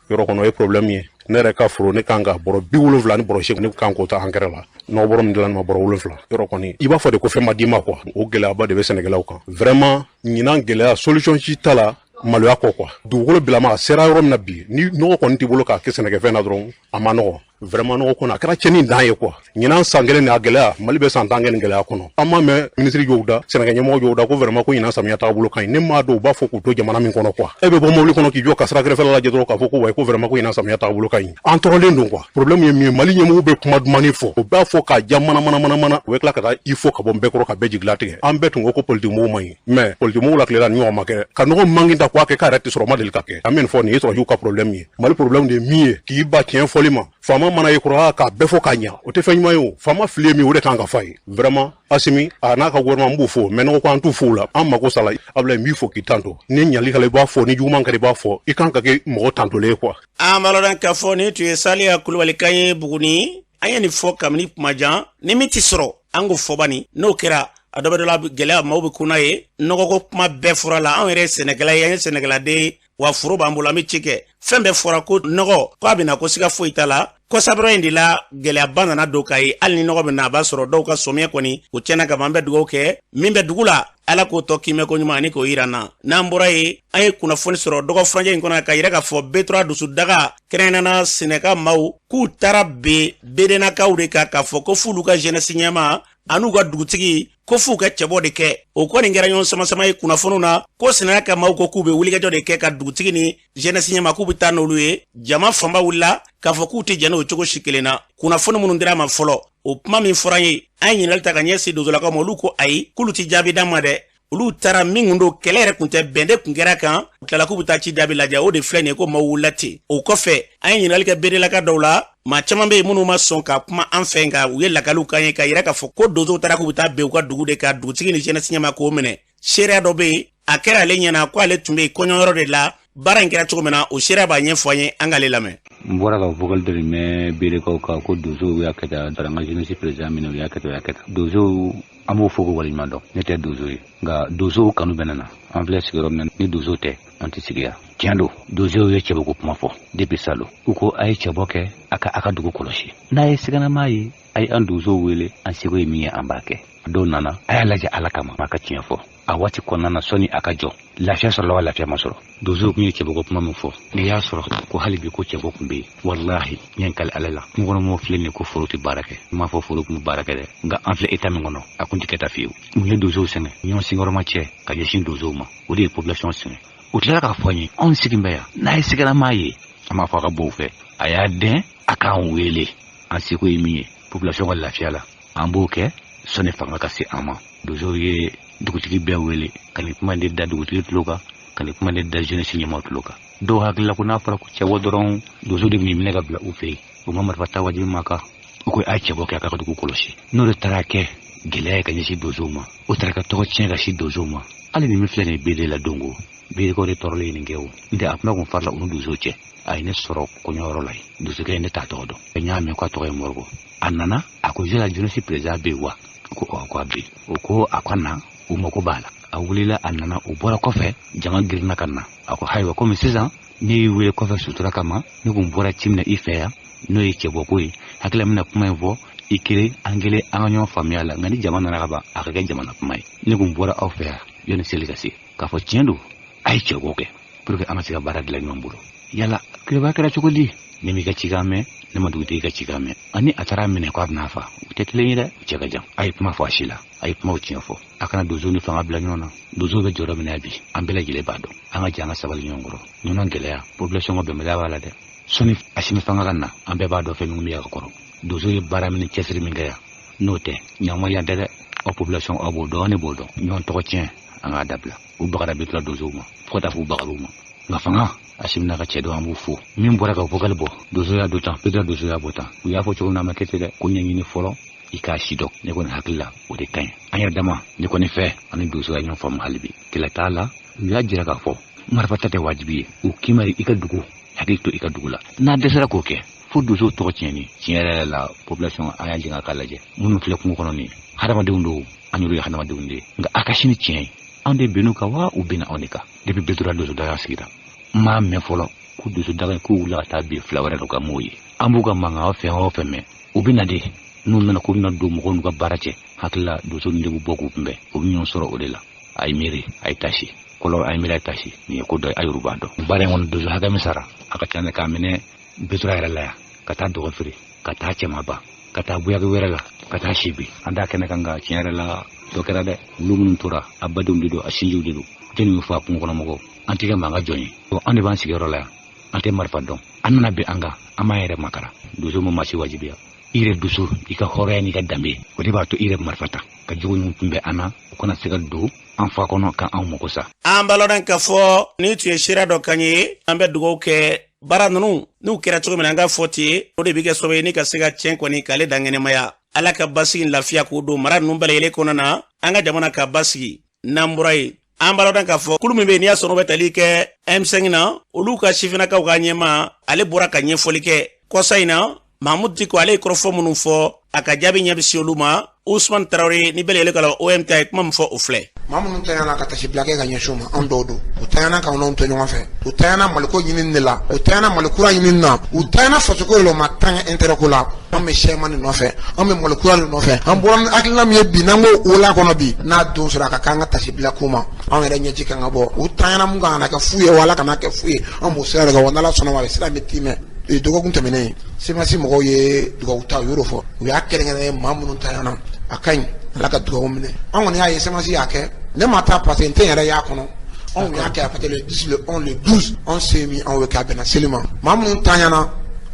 Yɔrɔ kɔnɔ o ye problème ye. Ne yɛrɛ ka foro, ne kan ka bɔrɔ 70 ni bɔrɔ 8, ne kan k'o ta engrais la, nɔgɔbɔrɔ min dilan ma bɔrɔ 7. Yɔrɔ kɔni, i b'a fɔ de ko fɛn ma d'i ma quoi. O gɛlɛyaba de bɛ sɛnɛkɛlaw kan vraiment ɲinan. Gɛlɛya, solution si t'a la maloya kɔ quoi. Dugukolo bilama a sera yɔrɔ min na bi, ni nɔgɔ kɔni t'i bolo k'a kɛ sɛnɛkɛfɛn na dɔrɔn, a ma nɔgɔ. Vraiment nɔgɔ kɔnɔ a kɛra cɛnni dan ye quoi. Ɲinan san kelen a gɛlɛya, Mali bɛ san 10 kɛ nin gɛlɛya kɔnɔ. An m'a mɛn minisiri y'o da, sɛnɛkɛ ɲɛmɔgɔ y'o da ko vraiment ko ɲinan samiya taabolo ka ɲi. Ne m'a dɔn u b'a fɔ k'u to jamana min kɔnɔ quoi. E bɛ bɔ mobili kɔnɔ k'i jɔ ka sira kɛrɛfɛla lajɛ dɔrɔn k'a fɔ ko wayi ko vraiment ko ɲinan samiya taabolo ka ɲi. An tɔɔrɔlen don quoi. Problème ye min ye, Mali ɲɛmɔgɔw bɛ kuma dumanni fɔ, u b'a fɔ k'a ja mana mana mana mana, u bɛ tila ka taa i fɔ ka bɔ bɛɛ kɔrɔ ka bɛɛ jigilatigɛ. An bɛɛ tun ko ko politique mɔgɔw man ɲi, mais politique mɔgɔw la tilela ni ɲɔgɔn ma kɛ ka nɔgɔ mankin ta k'a kɛ k'a yɛrɛ tɛ sɔrɔ, ma deli ka kɛ. An bɛ nin fɔ, nin ye sɔrɔsiw ka problème ye. Mali problème de ye min ye, k'i ba tiɲɛ fɔli ma. Faama mana ye kɔrɔ k'a bɛɛ fɔ k'a ɲa, o tɛ fɛn ɲuman ye o. Faama fili ye min, o de kan ka f'a ye. Vraiment Asimi a n'a ka gouvernement, n b'u fo, mais nɔgɔ ko an t'u fo o la, an mako sala. Abulayi, n b'i fo k'i tanto. Ni ɲali kɛla i b'a fɔ, ni juguman kɛra i b'a fɔ, i kan ka kɛ mɔgɔ tantolen ye quoi. An b'a lɔn k'a fɔ nin tun ye Saliya Kulubali kan ye Buguni. An ye nin fɔ kabini kuma jan, ni min tɛ sɔrɔ an k'o fɔ bani, n'o kɛra a dɔ bɛ dɔ la gɛlɛya maaw bɛ kunna ye. Nɔgɔko kuma bɛɛ fɔra la, anw yɛrɛ ye sɛnɛkɛla ye, an ye sɛnɛkɛladen ye, wa foro b'an bolo, an bɛ ci kɛ. Fɛn bɛɛ fɔra ko nɔgɔ ko a bɛna, ko siga foyi t'a la. Kɔsabɔrɔ in de la gɛlɛyaba nana don k'a ye, hali ni nɔgɔ bɛ na, a b'a sɔrɔ dɔw ka sɔmiya kɔni o tiɲɛna ka ban. An bɛ dugawu kɛ min bɛ dugu la, Ala k'o tɔ kiimɛ ko ɲuman ani k'o yira n na. N'an bɔra yen, an ye kunnafoni sɔrɔ dɔgɔ furancɛ in kɔnɔ ka yira k'a fɔ B3 dusudaga kɛrɛnkɛrɛnnenya Sɛnɛka maaw k'u taara ben Bedenakaw de kan k'a fɔ ko f'olu ka jeunesse ɲɛmaa an'u ka dugutigi ko f'u ka cɛbɔ de kɛ. O kɔni kɛra ɲɔgɔn sama-sama ye kunnafoniw na ko Sɛnɛka ka maaw ko k'u bɛ wulikajɔ de kɛ ka dugutigi ni jeunesse ɲɛmaa k'u bɛ taa n'olu ye. Jama fanba wulila k'a fɔ k'u tɛ jɛn n'o cogo si kelen na. Kunnafoni minnu dira a ma fɔlɔ, o kuma min fɔra an ye, an ye ɲininkali ta ka ɲɛsin donsolakaw ma, olu ko ayi, k'olu tɛ jaabi d'an ma dɛ. Olu taara min kun don, kɛlɛ yɛrɛ kun tɛ, bɛn de kun kɛra kan. U tilala k'u bɛ taa ci jaabi lajɛ, o de filɛ nin ye ko maaw wulila ten. O kɔfɛ, an ye ɲininkali kɛ Bedelaka dɔw la, maa caman bɛ yen minnu ma sɔn ka kuma an fɛ, nka u ye lakaliw k'an ye ka yira k'a fɔ ko donsow taara k'u bɛ taa ben u ka dugu de kan, dugutigi ni jeunesse ɲɛmaa k'o minɛ. Seereya dɔ bɛ yen, a kɛra ale ɲɛna ko ale tun bɛ yen kɔɲɔyɔrɔ de la, baara in kɛra cogo min na, o seereya b'a ɲɛfɔ an ye, an k'ale lamɛn. N bɔra ka vocal dɔ de mɛn Berekaw kan ko donsow y'a kɛ tan, taara n ka jeunesse président minɛ, u y'a kɛ tan, u y'a kɛ tan. Donsow, an b'o fo k'o waleɲuman dɔn. Ne tɛ donso ye, nka donsow kanu bɛ ne na. An filɛ sigiyɔrɔ min na, ni donso tɛ an tɛ sigi yan. Tiɲɛ don, donsow ye cɛbɔko kuma fɔ depuis salon. U ko a ye cɛbɔ kɛ a ka a ka dugu kɔlɔsi, n'a ye siganama ye a ye an donsow wele, an seko ye min ye an b'a kɛ. Dɔw nana, a y'a lajɛ Ala kama, a ka tiɲɛ fɔ. A waati kɔnɔna na, sɔnni a ka jɔ, lafiya sɔrɔla wa lafiya ma sɔrɔ? Donsow tun ye cɛbɔko kuma min fɔ, n'i y'a sɔrɔ ko hali bi ko cɛbɔ tun bɛ yen, walahi n ye n kali Ala la, kungo kɔnɔmɔgɔw filɛ nin ye ko foro tɛ baara kɛ. N m'a fɔ foro tun bɛ baara kɛ dɛ, nka an filɛ état min kɔnɔ, a kun tɛ kɛ tan fiyewu. Mun ye donsow sɛgɛn? Ɲɔgɔn senkɔrɔma cɛ ka ɲɛsin donsow ma, o de ye population sɛgɛn. U tilara k'a fɔ an ye, anw sigi bɛ yan, n'a ye sigarama ye, an b'a fɔ a ka bɔ u fɛ, a y'a dɛn a k'an wele, an seko ye min ye population ka lafiya la, an b'o kɛ sɔnni fanga ka se an ma. Donsow ye dugutigi bɛɛ wele ka nin kuma de da dugutigi tulo kan, ka nin kuma de da jeunesse ɲɛmaaw tulo kan. Dɔw hakilila ko n'a fɔra ko cɛbɔ dɔrɔn, donso de bɛn'i minɛ ka bila u fɛ yen. U ma marifa ta wajibi ma kan, u ko a ye cɛbɔ kɛ a ka dugu kɔlɔsi. N'o de taara kɛ gɛlɛya ye ka ɲɛsin donsow ma, o taara ka tɔgɔ tiɲɛ ka sin donsow ma. Hali ni min filɛ nin ye Bede la dongo, Bedekaw de tɔɔrɔlen ye nin kɛ o. N tɛ a kuma kun farila u ni donsow cɛ. A ye ne sɔrɔ kɔɲɔyɔrɔ la yen, donsokɛ ye ne t'a tɔgɔ dɔn, n y'a mɛn k'a tɔgɔ ye Moribo. A nana a ko yala jeunesse président bɛ yen wa? Ko ɔ, ko a bɛ yen. O ko a ka na, u mako b'a la. A wulila a nana, o bɔra kɔfɛ, jama girinna ka na. A ko hayiwa, komi sisan ne y'i wele kɔfɛ sutura kama, ne kun bɔra ci min na i fɛ yan, n'o ye cɛbɔko ye, hakili bɛna kuma in fɔ i kelen, an kelen, an ka ɲɔgɔn faamuya la, nka ni jama nana ka ban, a ka kɛ jamana kuma ye. Ne kun bɔra aw fɛ yan yanni seli ka se k'a fɔ tiɲɛ don, a ye cɛbɔ kɛ pour que an ka se ka baara dilan ɲɔgɔn bolo. Yala tileba kɛra cogo di? Ne m'i ka cikan mɛn, ne ma dugutigi ka cikan mɛn. Ani a taara minɛ k'a bɛna fa, u tɛ kelen ye dɛ, u cɛ ka jan. A ye kuma fɔ a si la, a ye kumaw tiɲɛ fɔ, a kana donso ni fanga bila ɲɔgɔn na. Donso bɛ jɔyɔrɔ min na bi, an bɛɛ lajɛlen b'a dɔn. An ka jɛ an ka sabali ɲɔgɔn kɔrɔ. Ɲɔgɔn gɛlɛya, population ka bɛnbaliya b'a la dɛ. Sɔnni Asimi fanga ka na, an bɛɛ b'a dɔn fɛn min bɛ yan ka kɔrɔ. Donso ye baara min cɛsiri min kɛ yan, n'o tɛ ɲama yan tɛ dɛ. Aw population, aw b'o dɔn, ne b'o dɔn. Ɲɔgɔn tɔgɔ tiɲɛ, an k'a dabila. U bagara bi tila donsow ma, fo ka taa fɔ u bagar'u ma. Nka fanga Asimi n'a ka cɛ dɔw, an b'u fo. Min bɔra ka vocal bɔ, donso y'a don tan, peut-être donso y'a bɔ tan, u y'a fɔ cogo min na, a ma kɛ ten dɛ. Ko ɲɛɲini fɔlɔ, i k'a si dɔn. Ne kɔni hakili la, o de ka ɲi an yɛrɛ dama. Ne kɔni fɛ, ani donso ya ɲɔgɔn faamu hali bi, kɛlɛ t'a la. U y'a jira k'a fɔ marifa ta tɛ wajibi ye, u k'i ma i ka dugu hakili to i ka dugu la. N'a dɛsɛra k'o kɛ, fo donsow tɔgɔ tiɲɛni. Tiɲɛ yɛrɛ la, population, an y'a jigin k'a lajɛ, minnu filɛ kungo kɔnɔ nin ye, hadamadenw don, an y'olu ye hadamadenw de ye. Nka a ka sini tiɲɛ ye, anw de bɛn'u kan wa u bɛnna anw de kan. Depuis B3 donso daga sigira, n m'a mɛn fɔlɔ ko donso daga k'u wulila ka taa bin fila wɛrɛ dɔ kan m'o ye. An b'u ka mankan fɛn o fɛn mɛn, u bɛ na de. N'u nana k'u bɛna don mɔgɔw n'u ka baara cɛ, hakili la donso ninnu de b'u bɔ k'u kunbɛn, u bɛ ɲɔgɔn sɔrɔ o de la. A ye miiri, a ye tasi kɔlɔ, a ye miiri, a ye tasi. Nin ye ko dɔ ye, a y'olu b'a dɔn. Baara in kɔnɔ, donso hakɛ min sara, a ka ca dɛ, k'a minɛ B3 yɛrɛ la yan ka taa dɔgɔ feere. Ka taa Cɛmaba, ka taa Buyagi wɛrɛ la, ka taa Sibi. An t'a kɛnɛ kan, nka tiɲɛ yɛrɛ la, dɔ kɛra dɛ. Olu minnu tora, a badenw de don, a sinjiw de don. Jɔnni bɛ fɔ a kungo kɔnɔ mɔgɔw? An tɛ kɛ maa ka jɔn ye. An de b'an sigiyɔrɔ la yan, an tɛ marifa dɔn. An nana bin an kan, an b'an yɛrɛ makara. Donso ma maa si wajibiya. I yɛrɛ dusu, i ka hɔrɔnya n'i ka danbe, o de b'a to i yɛrɛ marifa ta ka jogo ɲuman kunbɛn an na, o kana se ka don an fa kɔnɔ ka anw mago sa. An b'a lɔn k'a fɔ ni tun ye seereya dɔ kan ye. An bɛ dugawu kɛ baara ninnu n'u kɛra cogo min na, an ka fɔ ten, o de bɛ kɛ sababu ye ni ka se ka tiɲɛ kɔni k'ale dankɛnɛmaya. Ala ka basigi ni lafiya k'o don mara ninnu bɛɛ lajɛlen kɔnɔna na, an ka jamana ka basigi. N'an bɔra yen, an b'a lɔn k'a fɔ kulu min bɛ yen n'i y'a sɔrɔ u bɛ tali kɛ M5 na, olu ka sifinnakaw ka ɲɛmaa, ale bɔra ka ɲɛfɔli kɛ kɔsa in na. Mahamudu Diko, ale ye kɔrɔfɔ minnu fɔ, a ka jaabi ɲɛ bɛ se olu ma. Usman Tarawele ni bɛɛ lajɛlen kala OMT, a ye kuma min fɔ, o filɛ. Maa minnu tanyana ka tasibila kɛ ka ɲɛsin u ma, anw dɔw don. U tanyana k'anw n'anw to ɲɔgɔn fɛ. U tanyana Maliko ɲinini de la, u tanyana Mali kura ɲinini na, u tanyana fasoko de la, u ma tanya intérêt ko la. An bɛ CMA de nɔfɛ, an bɛ Mali kura de nɔfɛ. An bɔra ni hakilina min ye bi, n'an k'o wolo kɔnɔ bi, n'a don sɔrɔ a ka k'an ka tasibila k'u ma, anw yɛrɛ ɲɛji kan ka bɔ. U tanyana mun kan kana kɛ fu ye, wala kana kɛ fu ye, an b'o sira de kan wa. N'Ala sɔnna ma, a bɛ sira min timɛ. Dɔgɔkun tɛmɛnen, CMAS mɔgɔw ye dugawu ta, u y'o fɔ, u y'a kɛrɛnkɛrɛn maa minnu tanyana. A ka ɲi, Ala ka dugawu minɛ. An kɔni y'a ye CMAS y'a kɛ. Ne ma taa parce que n tɛ n yɛrɛ y'a kɔnɔ. Anw y'a kɛ à partir le 10, le 11, le 12, anw se min anw ye kɛ, a bɛnna seli ma. Maa minnu tanyana,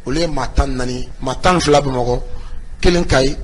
olu ye maa 14, maa 12 Bamakɔ, kelen Kayi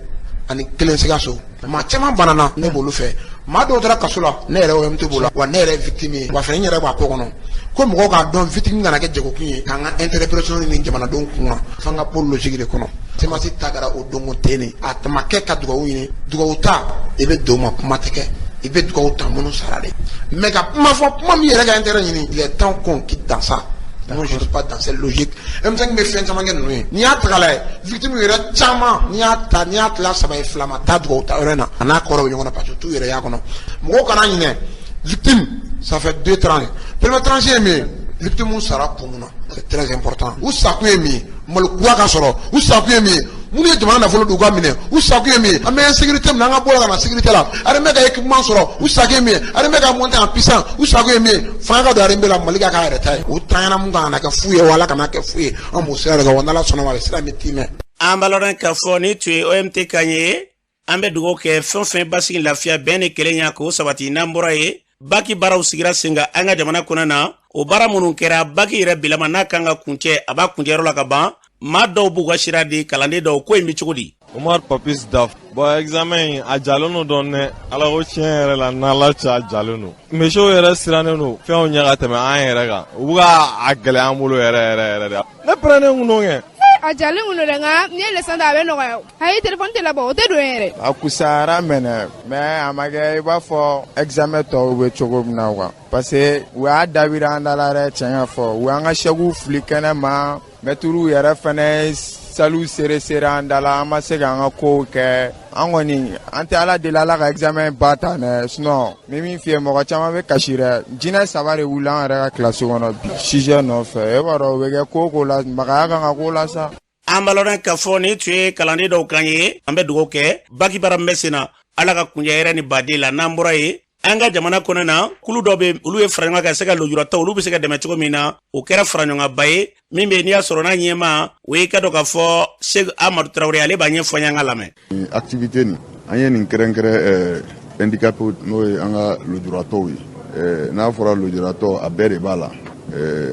ani kelen Sikaso. Maa caman banana, ne b'olu fɛ. Maa dɔw taara kaso la, ne yɛrɛ OMT b'o la wa, ne yɛrɛ ye victime ye wa fɛnɛ, n yɛrɛ b'a ko kɔnɔ ko mɔgɔw k'a dɔn, victime kana kɛ jagokun ye k'an ka intérêt personnel ni jamanadenw kun kan, f'an ka bɔ logique de kɔnɔ. CMAS ta kɛra o donko ten de, a tama kɛ ka dugawu ɲini. Dugawu ta, i bɛ don ma, kuma tɛ kɛ, i bɛ dugawu ta minnu sara de, mais ka kuma fɔ, kuma min yɛrɛ ka intérêt ɲini, il est temps qu'on quitte dans ça. Moi, je ne suis pas dans cette logique. M5 bɛ fɛn caman kɛ ninnu ye. N'i y'a ta k'a lajɛ, victime yɛrɛ caman, n'i y'a ta, n'i y'a tila saba ye, fila ma taa dugawu ta yɔrɔ in na, a n'a kɔrɔ bɛ ɲɔgɔn na parce que t'u yɛrɛ y'a kɔnɔ. Mɔgɔw kana ɲinɛ, victime, ça fait deux tranches. Première tranche ye min ye, victime sara kun mun na, c'est très important. U sakun ye min ye, Mali kura ka sɔrɔ. U sakun ye min ye, minnu ye jamana nafolo d'u ka minɛ. U sakun ye min ye, an bɛ insécurité min na, an ka bɔ la ka na sécurité la. Armée ka équipement sɔrɔ. U sakun ye min ye, armée ka monter en puissance. U sakun ye min ye, fanga ka don armée la, Mali ka k'a yɛrɛ ta ye. U tanyana mun kan kana kɛ fu ye, wala kana kɛ fu ye, an b'o sira de kan wa. N'Ala sɔnna ma, a bɛ sira min timɛ. An b'a lɔn k'a fɔ ni tun ye OMT kan ye. An bɛ dugawu kɛ fɛn o fɛn basigi, lafiya, bɛn ni kelenya k'o sabati. N'an bɔra yen, baki baaraw sigira sen kan an ka jamana kɔnɔ na. O baara minnu kɛra, baki yɛrɛ bilama n'a kan ka kuncɛ, a b'a kuncɛyɔrɔ la ka ban. Maa dɔw b'u ka sira di, kalanden dɔw. Ko in bɛ cogo di? Umar Papis Daf. Bon, examen in a jalen don dɔɔni dɛ. Ala ko tiɲɛ yɛrɛ la, n'Ala cɛ, a jalen don. Misiw yɛrɛ sirannen don fɛnw ɲɛ ka tɛmɛ an yɛrɛ kan. U bɛ ka a gɛlɛya an bolo yɛrɛ yɛrɛ yɛrɛ de. Ne pɛrɛnnen kun don kɛ. A jalen kun don dɛ, nka n'i ye leçon ta, a bɛ nɔgɔya. Ayi, téléphone tɛ labɔ, o tɛ don yɛrɛ. A kusayara mɛnɛ, mais a ma kɛ i b'a fɔ examen tɔw bɛ cogo min na quoi. Parce que u y'a dabiri an da la dɛ, tiɲɛ ka fɔ. U y'an ka sɛkiw fili kɛnɛ ma. Mɛtiriw yɛrɛ fɛnɛ saliw sere sere an da la, an ma se k'an ka kow kɛ. An kɔni, an tɛ Ala deli, Ala ka examen ba ta dɛ. Sinon, n bɛ min f'i ye, mɔgɔ caman bɛ kasi dɛ. Jinɛ saba de wulila an yɛrɛ ka kilasi kɔnɔ bi sujet nɔfɛ. E b'a dɔn, o bɛ kɛ ko o ko la, magaya kan ka k'o la sa. An b'a lɔn k'a fɔ nin tun ye kalanden dɔw kan ye. An bɛ dugawu kɛ baki baara min bɛ sen na, Ala ka kunjɛ hɛrɛ ni baden la. N'an bɔra yen, an ka jamana kɔnɔ na, kulu dɔ bɛ, olu ye fara ɲɔgɔn kan ka se ka lujuratɔw, olu bɛ se ka dɛmɛ cogo min na. O kɛra fara ɲɔgɔnkanba ye min bɛ, n'i y'a sɔrɔ n'a ɲɛma, o ye ka dɔn k'a fɔ Segu Amadu Tarawele, ale b'a ɲɛfɔ an ye, an ka lamɛn. Nin activité nin, an ye nin kɛrɛnkɛrɛn handicapé, n'o ye an ka lujuratɔw ye. N'a fɔra lujuratɔ, a bɛɛ de b'a la.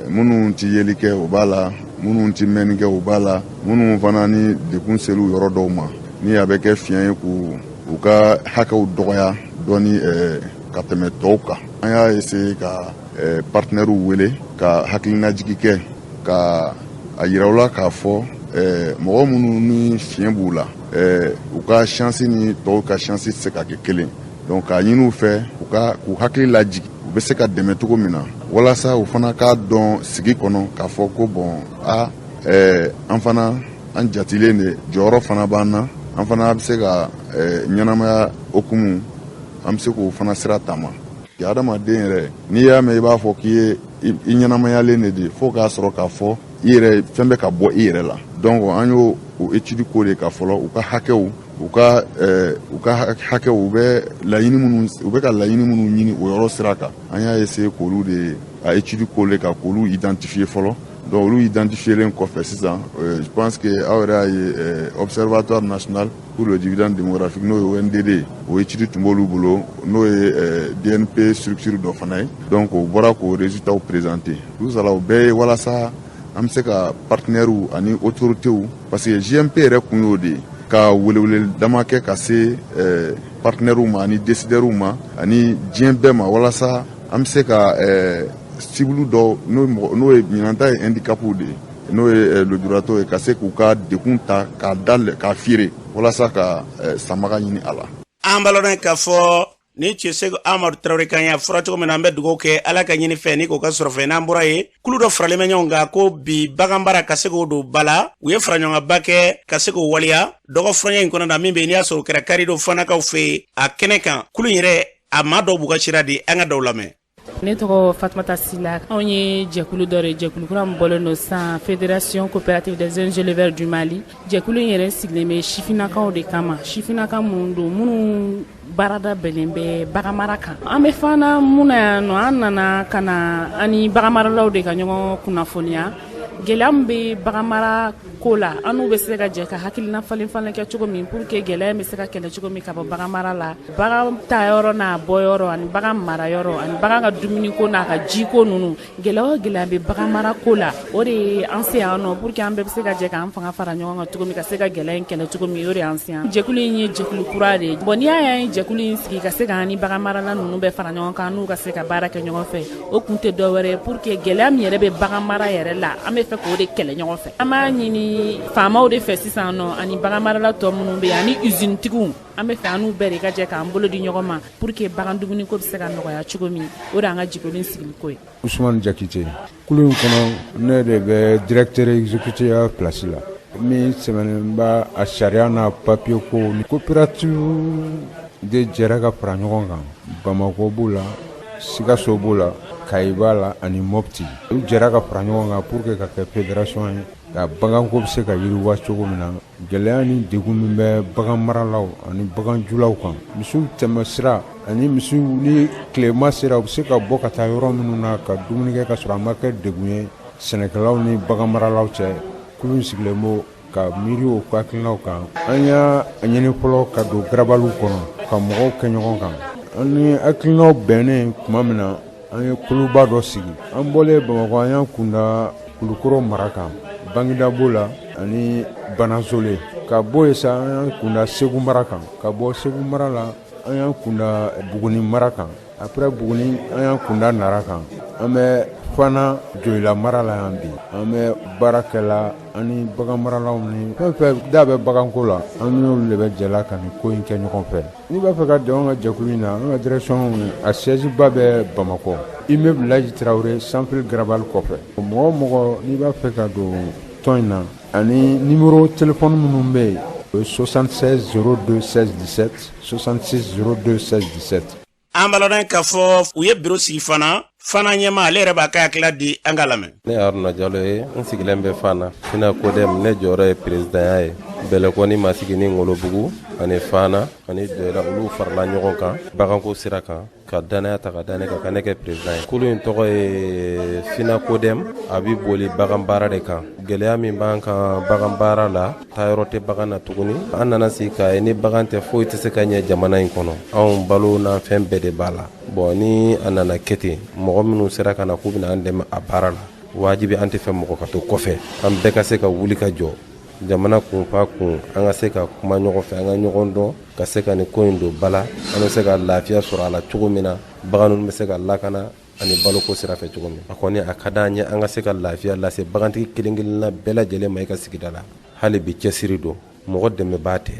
Minnu ti yeli kɛ, o b'a la. Minnu ti mɛnni kɛ, o b'a la. Minnu fana ni degun ser'u yɔrɔ dɔw ma, ni a bɛ kɛ fiɲɛ ye k'u u ka hakɛw dɔgɔya dɔɔni ka tɛmɛ tɔw kan. An y'a essayer ka partenaires wele ka hakilinajigi kɛ, ka a yira u la k'a fɔ mɔgɔ minnu ni fiɲɛ b'u la, u ka chance ni tɔw ka chance tɛ se ka kɛ kelen. Donc k'a ɲini u fɛ u ka k'u hakili lajigi, u bɛ se ka dɛmɛ cogo min na, walasa u fana k'a dɔn sigi kɔnɔ k'a fɔ ko bon, a an fana an jatilen de, jɔyɔrɔ fana b'an na, an fana bɛ se ka ɲɛnamaya hukumu, an bɛ se k'o fana sira taama. Adamaden yɛrɛ, n'i y'a mɛn i b'a fɔ k'i ye i ɲɛnamayalen de di, fo k'a sɔrɔ k'a fɔ i yɛrɛ fɛn bɛ ka bɔ i yɛrɛ la. Donc an y'o o étude ko de ka fɔlɔ u ka hakɛw, u ka hakɛw, u bɛ laɲini minnu, u bɛ ka laɲini minnu ɲini o yɔrɔ sira kan. An y'a essayer k'olu de a étude ko de ka k'olu identifier fɔlɔ. Donc olu identifielen kɔfɛ sisan, je pense que aw yɛrɛ y'a ye, Observatoire national pour le dividende démographique, n'o ye ONDD ye, o étude tun b'olu bolo, n'o ye DNP structure dɔ fana ye. Donc o bɔra k'o résultats présenter. Tout ça la, o bɛɛ ye walasa an bɛ se ka partenaires ani autorités, parce que JMP yɛrɛ kun y'o de ye, ka welewele dama kɛ ka se partenaires ma ani décideurs ma ani diɲɛ bɛɛ ma, walasa an bɛ se ka cible dɔ, n'o ye ɲinan ta ye handicapw de ye, n'o ye lujuratɔw ye, ka se k'u ka dekun ta k'a da k'a feere walasa ka sanbaga ɲini a la. An b'a k'a fɔ ni cɛ Segu Amadu Tarawele kan ye, a fɔra cogo min na, an bɛ dugawu kɛ Ala ka ɲini fɛ ni k'o ka sɔrɔ fɛ. N'an bɔra yen, kulu dɔ faralen bɛ ɲɔgɔn kan ko bi baganbara ka se k'o don ba la. U ye faraɲɔgɔnba kɛ ka se k'o waleya dɔgɔ furaɲɛ in kɔnɔ na min bɛ yen, n'i y'a sɔrɔ o kɛra karidon Fanakaw fɛ yen a kɛnɛ kan. Kulu in yɛrɛ, a maa dɔw b'u ka sira di, an ka dɔw lamɛn. Ne tɔgɔ Fatumata Sila. Anw ye jɛkulu dɔ de, jɛkulu kura min bɔlen don sisan, Fédération coopérative des jeunes éleveurs du Mali. Jɛkulu in yɛrɛ sigilen bɛ sifinnakaw de kama, sifinnaka minnu don, minnu baarada bɛnnen bɛ baganmara kan. An bɛ Fana mun na yan nɔ, an nana ka na an ni baganmaralaw de ka ɲɔgɔn kunnafoniya gɛlɛya min bɛ baganmara ko la, an n'u bɛ se ka jɛ ka hakilina falen falen kɛ cogo min pour que gɛlɛya in bɛ se ka kɛlɛ cogo min ka bɔ baganmara la, bagan taayɔrɔ n'a bɔyɔrɔ, ani bagan marayɔrɔ, ani bagan ka dumuniko n'a ka jiko ninnu. Gɛlɛya o gɛlɛya bɛ baganmara ko la, o de ye an se yan nɔ, pour que an bɛɛ bɛ se ka jɛ k'an fanga fara ɲɔgɔn kan cogo min, ka se ka gɛlɛya in kɛlɛ cogo min, o de y'an se yan. Jɛkulu in ye jɛkulu kura de ye. Bon, n'i y'a ye an ye jɛkulu in sigi ka se k'an ni baganmarala ninnu bɛɛ fara ɲɔgɔn kan, n'u ka se ka baara kɛ ɲɔgɔn fɛ, o kun tɛ dɔwɛrɛ ye pour que gɛlɛya min yɛrɛ bɛ baganmara yɛrɛ la, an bɛ fɛ k'o de kɛlɛ ɲɔgɔn fɛ. An b'a ɲini faamaw de fɛ sisan nɔ, ani baganmarala tɔ minnu bɛ yen, ani usinetigiw, an bɛ fɛ an n'u bɛɛ de ka jɛ k'an bolo di ɲɔgɔn ma pour que bagan dumuniko bɛ se ka nɔgɔya cogo min. O de y'an ka jɛkulu sigili ko ye. Usumani Jakite, kulu in kɔnɔ, ne de bɛ directeur exécutif ya place la, min sɛbɛnnen b'a a sariya n'a papier ko. Ni coopérative de jɛra ka fara ɲɔgɔn kan, Bamakɔ b'o la, Sikaso b'o la, Kayi b'a la ani Mopti, u jɛra ka fara ɲɔgɔn kan pour que ka kɛ fédération ye, ka baganko bɛ se ka yiriwa cogo min na. Gɛlɛya ni degun min bɛ bagan maralaw ani baganjulaw kan, misiw tɛmɛ sira ani misiw ni tilema sera, u bɛ se ka bɔ ka taa yɔrɔ minnu na ka dumuni kɛ ka sɔrɔ a ma kɛ degun ye sɛnɛkɛlaw ni bagan maralaw cɛ. Kulu in sigilen b'o ka miiri o hakilinaw kan. An y'a ɲini fɔlɔ ka don garabaliw kɔnɔ ka mɔgɔw kɛ ɲɔgɔn kan. An ni hakilinaw bɛnnen tuma min na, an ye kuluba dɔ sigi. An bɔlen Bamakɔ, an y'an kunda Kulukɔrɔ mara kan, Bangida b'o la ani Banasole. Ka bɔ yen sa, an y'an kunda Segu mara kan. Ka bɔ Segu mara la, an y'an kunda Buguni mara kan. Après Buguni, an y'an kunda Nara kan. An bɛ Fana Joyila mara la yan bi. An bɛ baara kɛla ani bagan maralaw ni fɛn fɛn da bɛ baganko la, an n'olu de bɛ jɛla ka nin ko in kɛ ɲɔgɔn fɛ. N'i b'a fɛ ka don an ka jɛkulu in na, an ka direction a siège ba bɛ Bamakɔ, immeuble Laji Tarawele, Sanfili garabali kɔfɛ. Mɔgɔ o mɔgɔ n'i b'a fɛ ka don tɔn in na, ani numéro téléphone minnu bɛ yen, o ye 76 02 16 17, 66 02 16 17. An b'a lɔn k'a fɔ u ye biro sigi fana. Fana ɲɛma, ale yɛrɛ b'a ka hakilila di, an k'a lamɛn. Ne ye Haruna Jalo ye, n sigilen bɛ Fana FENACODEM. Ne jɔyɔrɔ ye perezidanya ye. Bɛlɛkɔni, Masigini, Ngolobugu ani Fana ani Joyila, olu farala ɲɔgɔn kan baganko sira kan ka dannaya ta ka da ne kan ka ne kɛ perezidan ye. Kulu in tɔgɔ ye FENACODEM, a bɛ boli bagan baara de kan. Gɛlɛya min b'an kan bagan baara la, taayɔrɔ tɛ bagan na tuguni. An nana sigi k'a ye ni bagan tɛ, foyi tɛ se ka ɲɛ jamana in kɔnɔ. Anw balo n'an fɛn bɛɛ de b'a la. Bɔn, ni a nana kɛ ten, mɔgɔ minnu sera ka na k'u bɛna an dɛmɛ a baara la, wajibi an tɛ fɛ mɔgɔ ka to kɔfɛ. An bɛɛ ka se ka wuli ka jɔ jamana kun fa kun, an ka se ka kuma ɲɔgɔn fɛ, an ka ɲɔgɔn dɔn, ka se ka nin ko in don ba la, an bɛ se ka lafiya sɔrɔ a la cogo min na, bagan ninnu bɛ se ka lakana ani baloko sira fɛ cogo min. A kɔni a ka d'an ye an ka se ka lafiya lase bagantigi kelen kelenna bɛɛ lajɛlen ma i ka sigida la. Hali bi cɛsiri don, mɔgɔ dɛmɛbaa tɛ,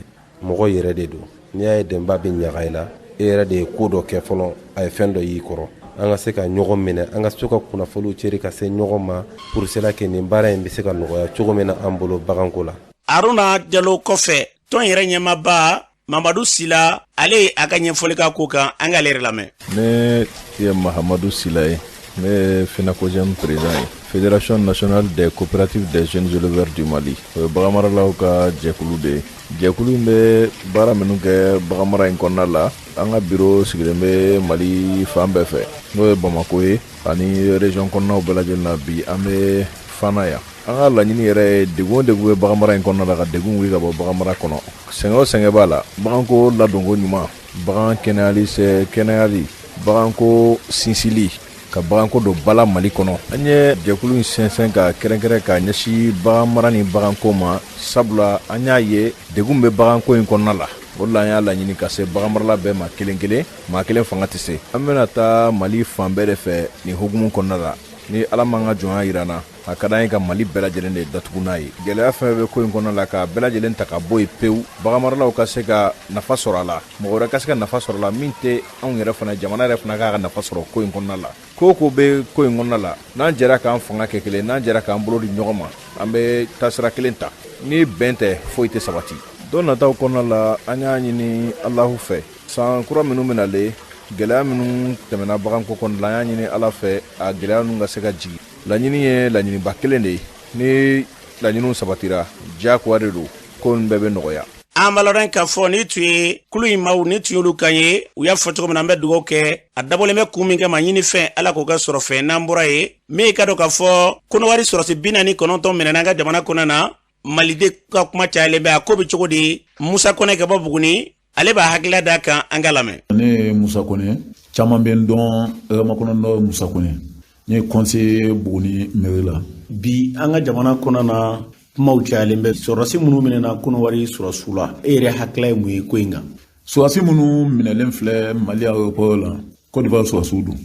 mɔgɔ yɛrɛ de don. N'i y'a ye dɛmɛbaa bɛ ɲaga i la, e yɛrɛ de ye ko dɔ kɛ fɔlɔ, a ye fɛn dɔ y'i kɔrɔ. An ka se ka ɲɔgɔn minɛ, an ka se ka kunnafoniw ceri ka se ɲɔgɔn ma pour cela que nin baara in bɛ se ka nɔgɔya cogo min na an bolo baganko la. Aruna Jalo kɔfɛ, tɔn yɛrɛ ɲɛmaaba Mamadu Sila, ale ye a ka ɲɛfɔli k'a ko kan, an k'ale yɛrɛ lamɛn. Ne ye Mahamadu Sila ye, ne ye FENACOGEM président ye, Fédération nationale des coopératives des jeunes éleveurs du Mali. O ye baganmaralaw ka jɛkulu de ye. Jɛkulu in bɛ baara minnu kɛ baganmara in kɔnɔna la, an ka biro sigilen bɛ Mali fan bɛɛ fɛ, n'o ye Bamako ye ani région kɔnɔnaw bɛɛ lajɛlen na. Bi an bɛ Fana yan. An ka laɲini yɛrɛ ye degun o degun bɛ baganmara in kɔnɔna la, ka degun wuli ka bɔ baganmara kɔnɔ. Sɛgɛn o sɛgɛn b'a la, baganko ladonko ɲuman, bagan kɛnɛyali, sɛ kɛnɛyali, baganko sinsili, ka baganko don bala Mali kɔnɔ. An ye jɛkulu in sɛnsɛn ka kɛrɛnkɛrɛn ka ɲɛsin baganmara ni baganko ma, sabula an y'a ye degun bɛ baganko in kɔnɔna la. O de la an y'a laɲini ka se baganmarala bɛɛ ma kelen kelen, maa kelen fanga tɛ se. An bɛna taa Mali fan bɛɛ de fɛ nin hukumu kɔnɔna la. Ni Ala m'an ka jɔnya jira an na, a ka d'an ye ka Mali bɛɛ lajɛlen de datugu n'a ye. Gɛlɛya fɛn bɛ ko in kɔnɔna la, k'a bɛɛ lajɛlen ta ka bɔ yen pewu, baganmaralaw ka se ka nafa sɔrɔ a la, mɔgɔ wɛrɛ ka se ka nafa sɔrɔ a la min tɛ anw yɛrɛ fana, jamana yɛrɛ fana k'a ka nafa sɔrɔ ko in kɔnɔna la. Ko o ko bɛ ko in kɔnɔna la, n'an jɛra k'an fanga kɛ kelen, n'an jɛra k'an bolo di ɲɔgɔn ma, an bɛ taasira kelen ta. Ni bɛn tɛ, foyi tɛ sabati. Don nataw kɔnɔna la, an y'a ɲini Alahu fɛ, san kura minnu bɛ nalen, gɛlɛya minnu tɛmɛna baganko kɔnɔna la, an y'a ɲini Ala fɛ a gɛlɛya ninnu ka se ka jigin. Laɲini ye laɲiniba kelen de ye. Ni laɲiniw sabatira, diyagoya de don, ko ninnu bɛɛ bɛ nɔgɔya. An b'a lɔn k'a fɔ nin tun ye kulu in maaw, nin tun y'olu kan ye. U y'a fɔ cogo min na, an bɛ dugawu kɛ, a dabɔlen bɛ kun min kama, ɲini fɛn Ala k'o kɛ sɔrɔ fɛn. N'an bɔra yen, min ye ka dɔn k'a fɔ Kɔnɔwari sɔrɔsi 49 minɛna an ka jamana kɔnɔ na, Maliden ka kuma cayalen bɛ, a ko bɛ cogo di? Musa Kɔnɛ ka bɔ Buguni, ale b'a hakilila d'a kan, an k'a lamɛn. Ne ye Musa Kɔnɛ, caman bɛ n dɔn Hɛrɛmakɔnɔ Musa Kɔnɛ. Ne ye conseiller Buguni mairie la. Bi an ka jamana kɔnɔ na, kumaw cayalen bɛ sɔrɔdasi minnu minɛna Kɔnɔwari sɔrɔdasiw la. E yɛrɛ hakilila ye mun ye ko in kan? Sɔrɔdasi minnu minɛlen filɛ Mali aéroport la, Côte d'Ivoire sɔrɔdasiw don.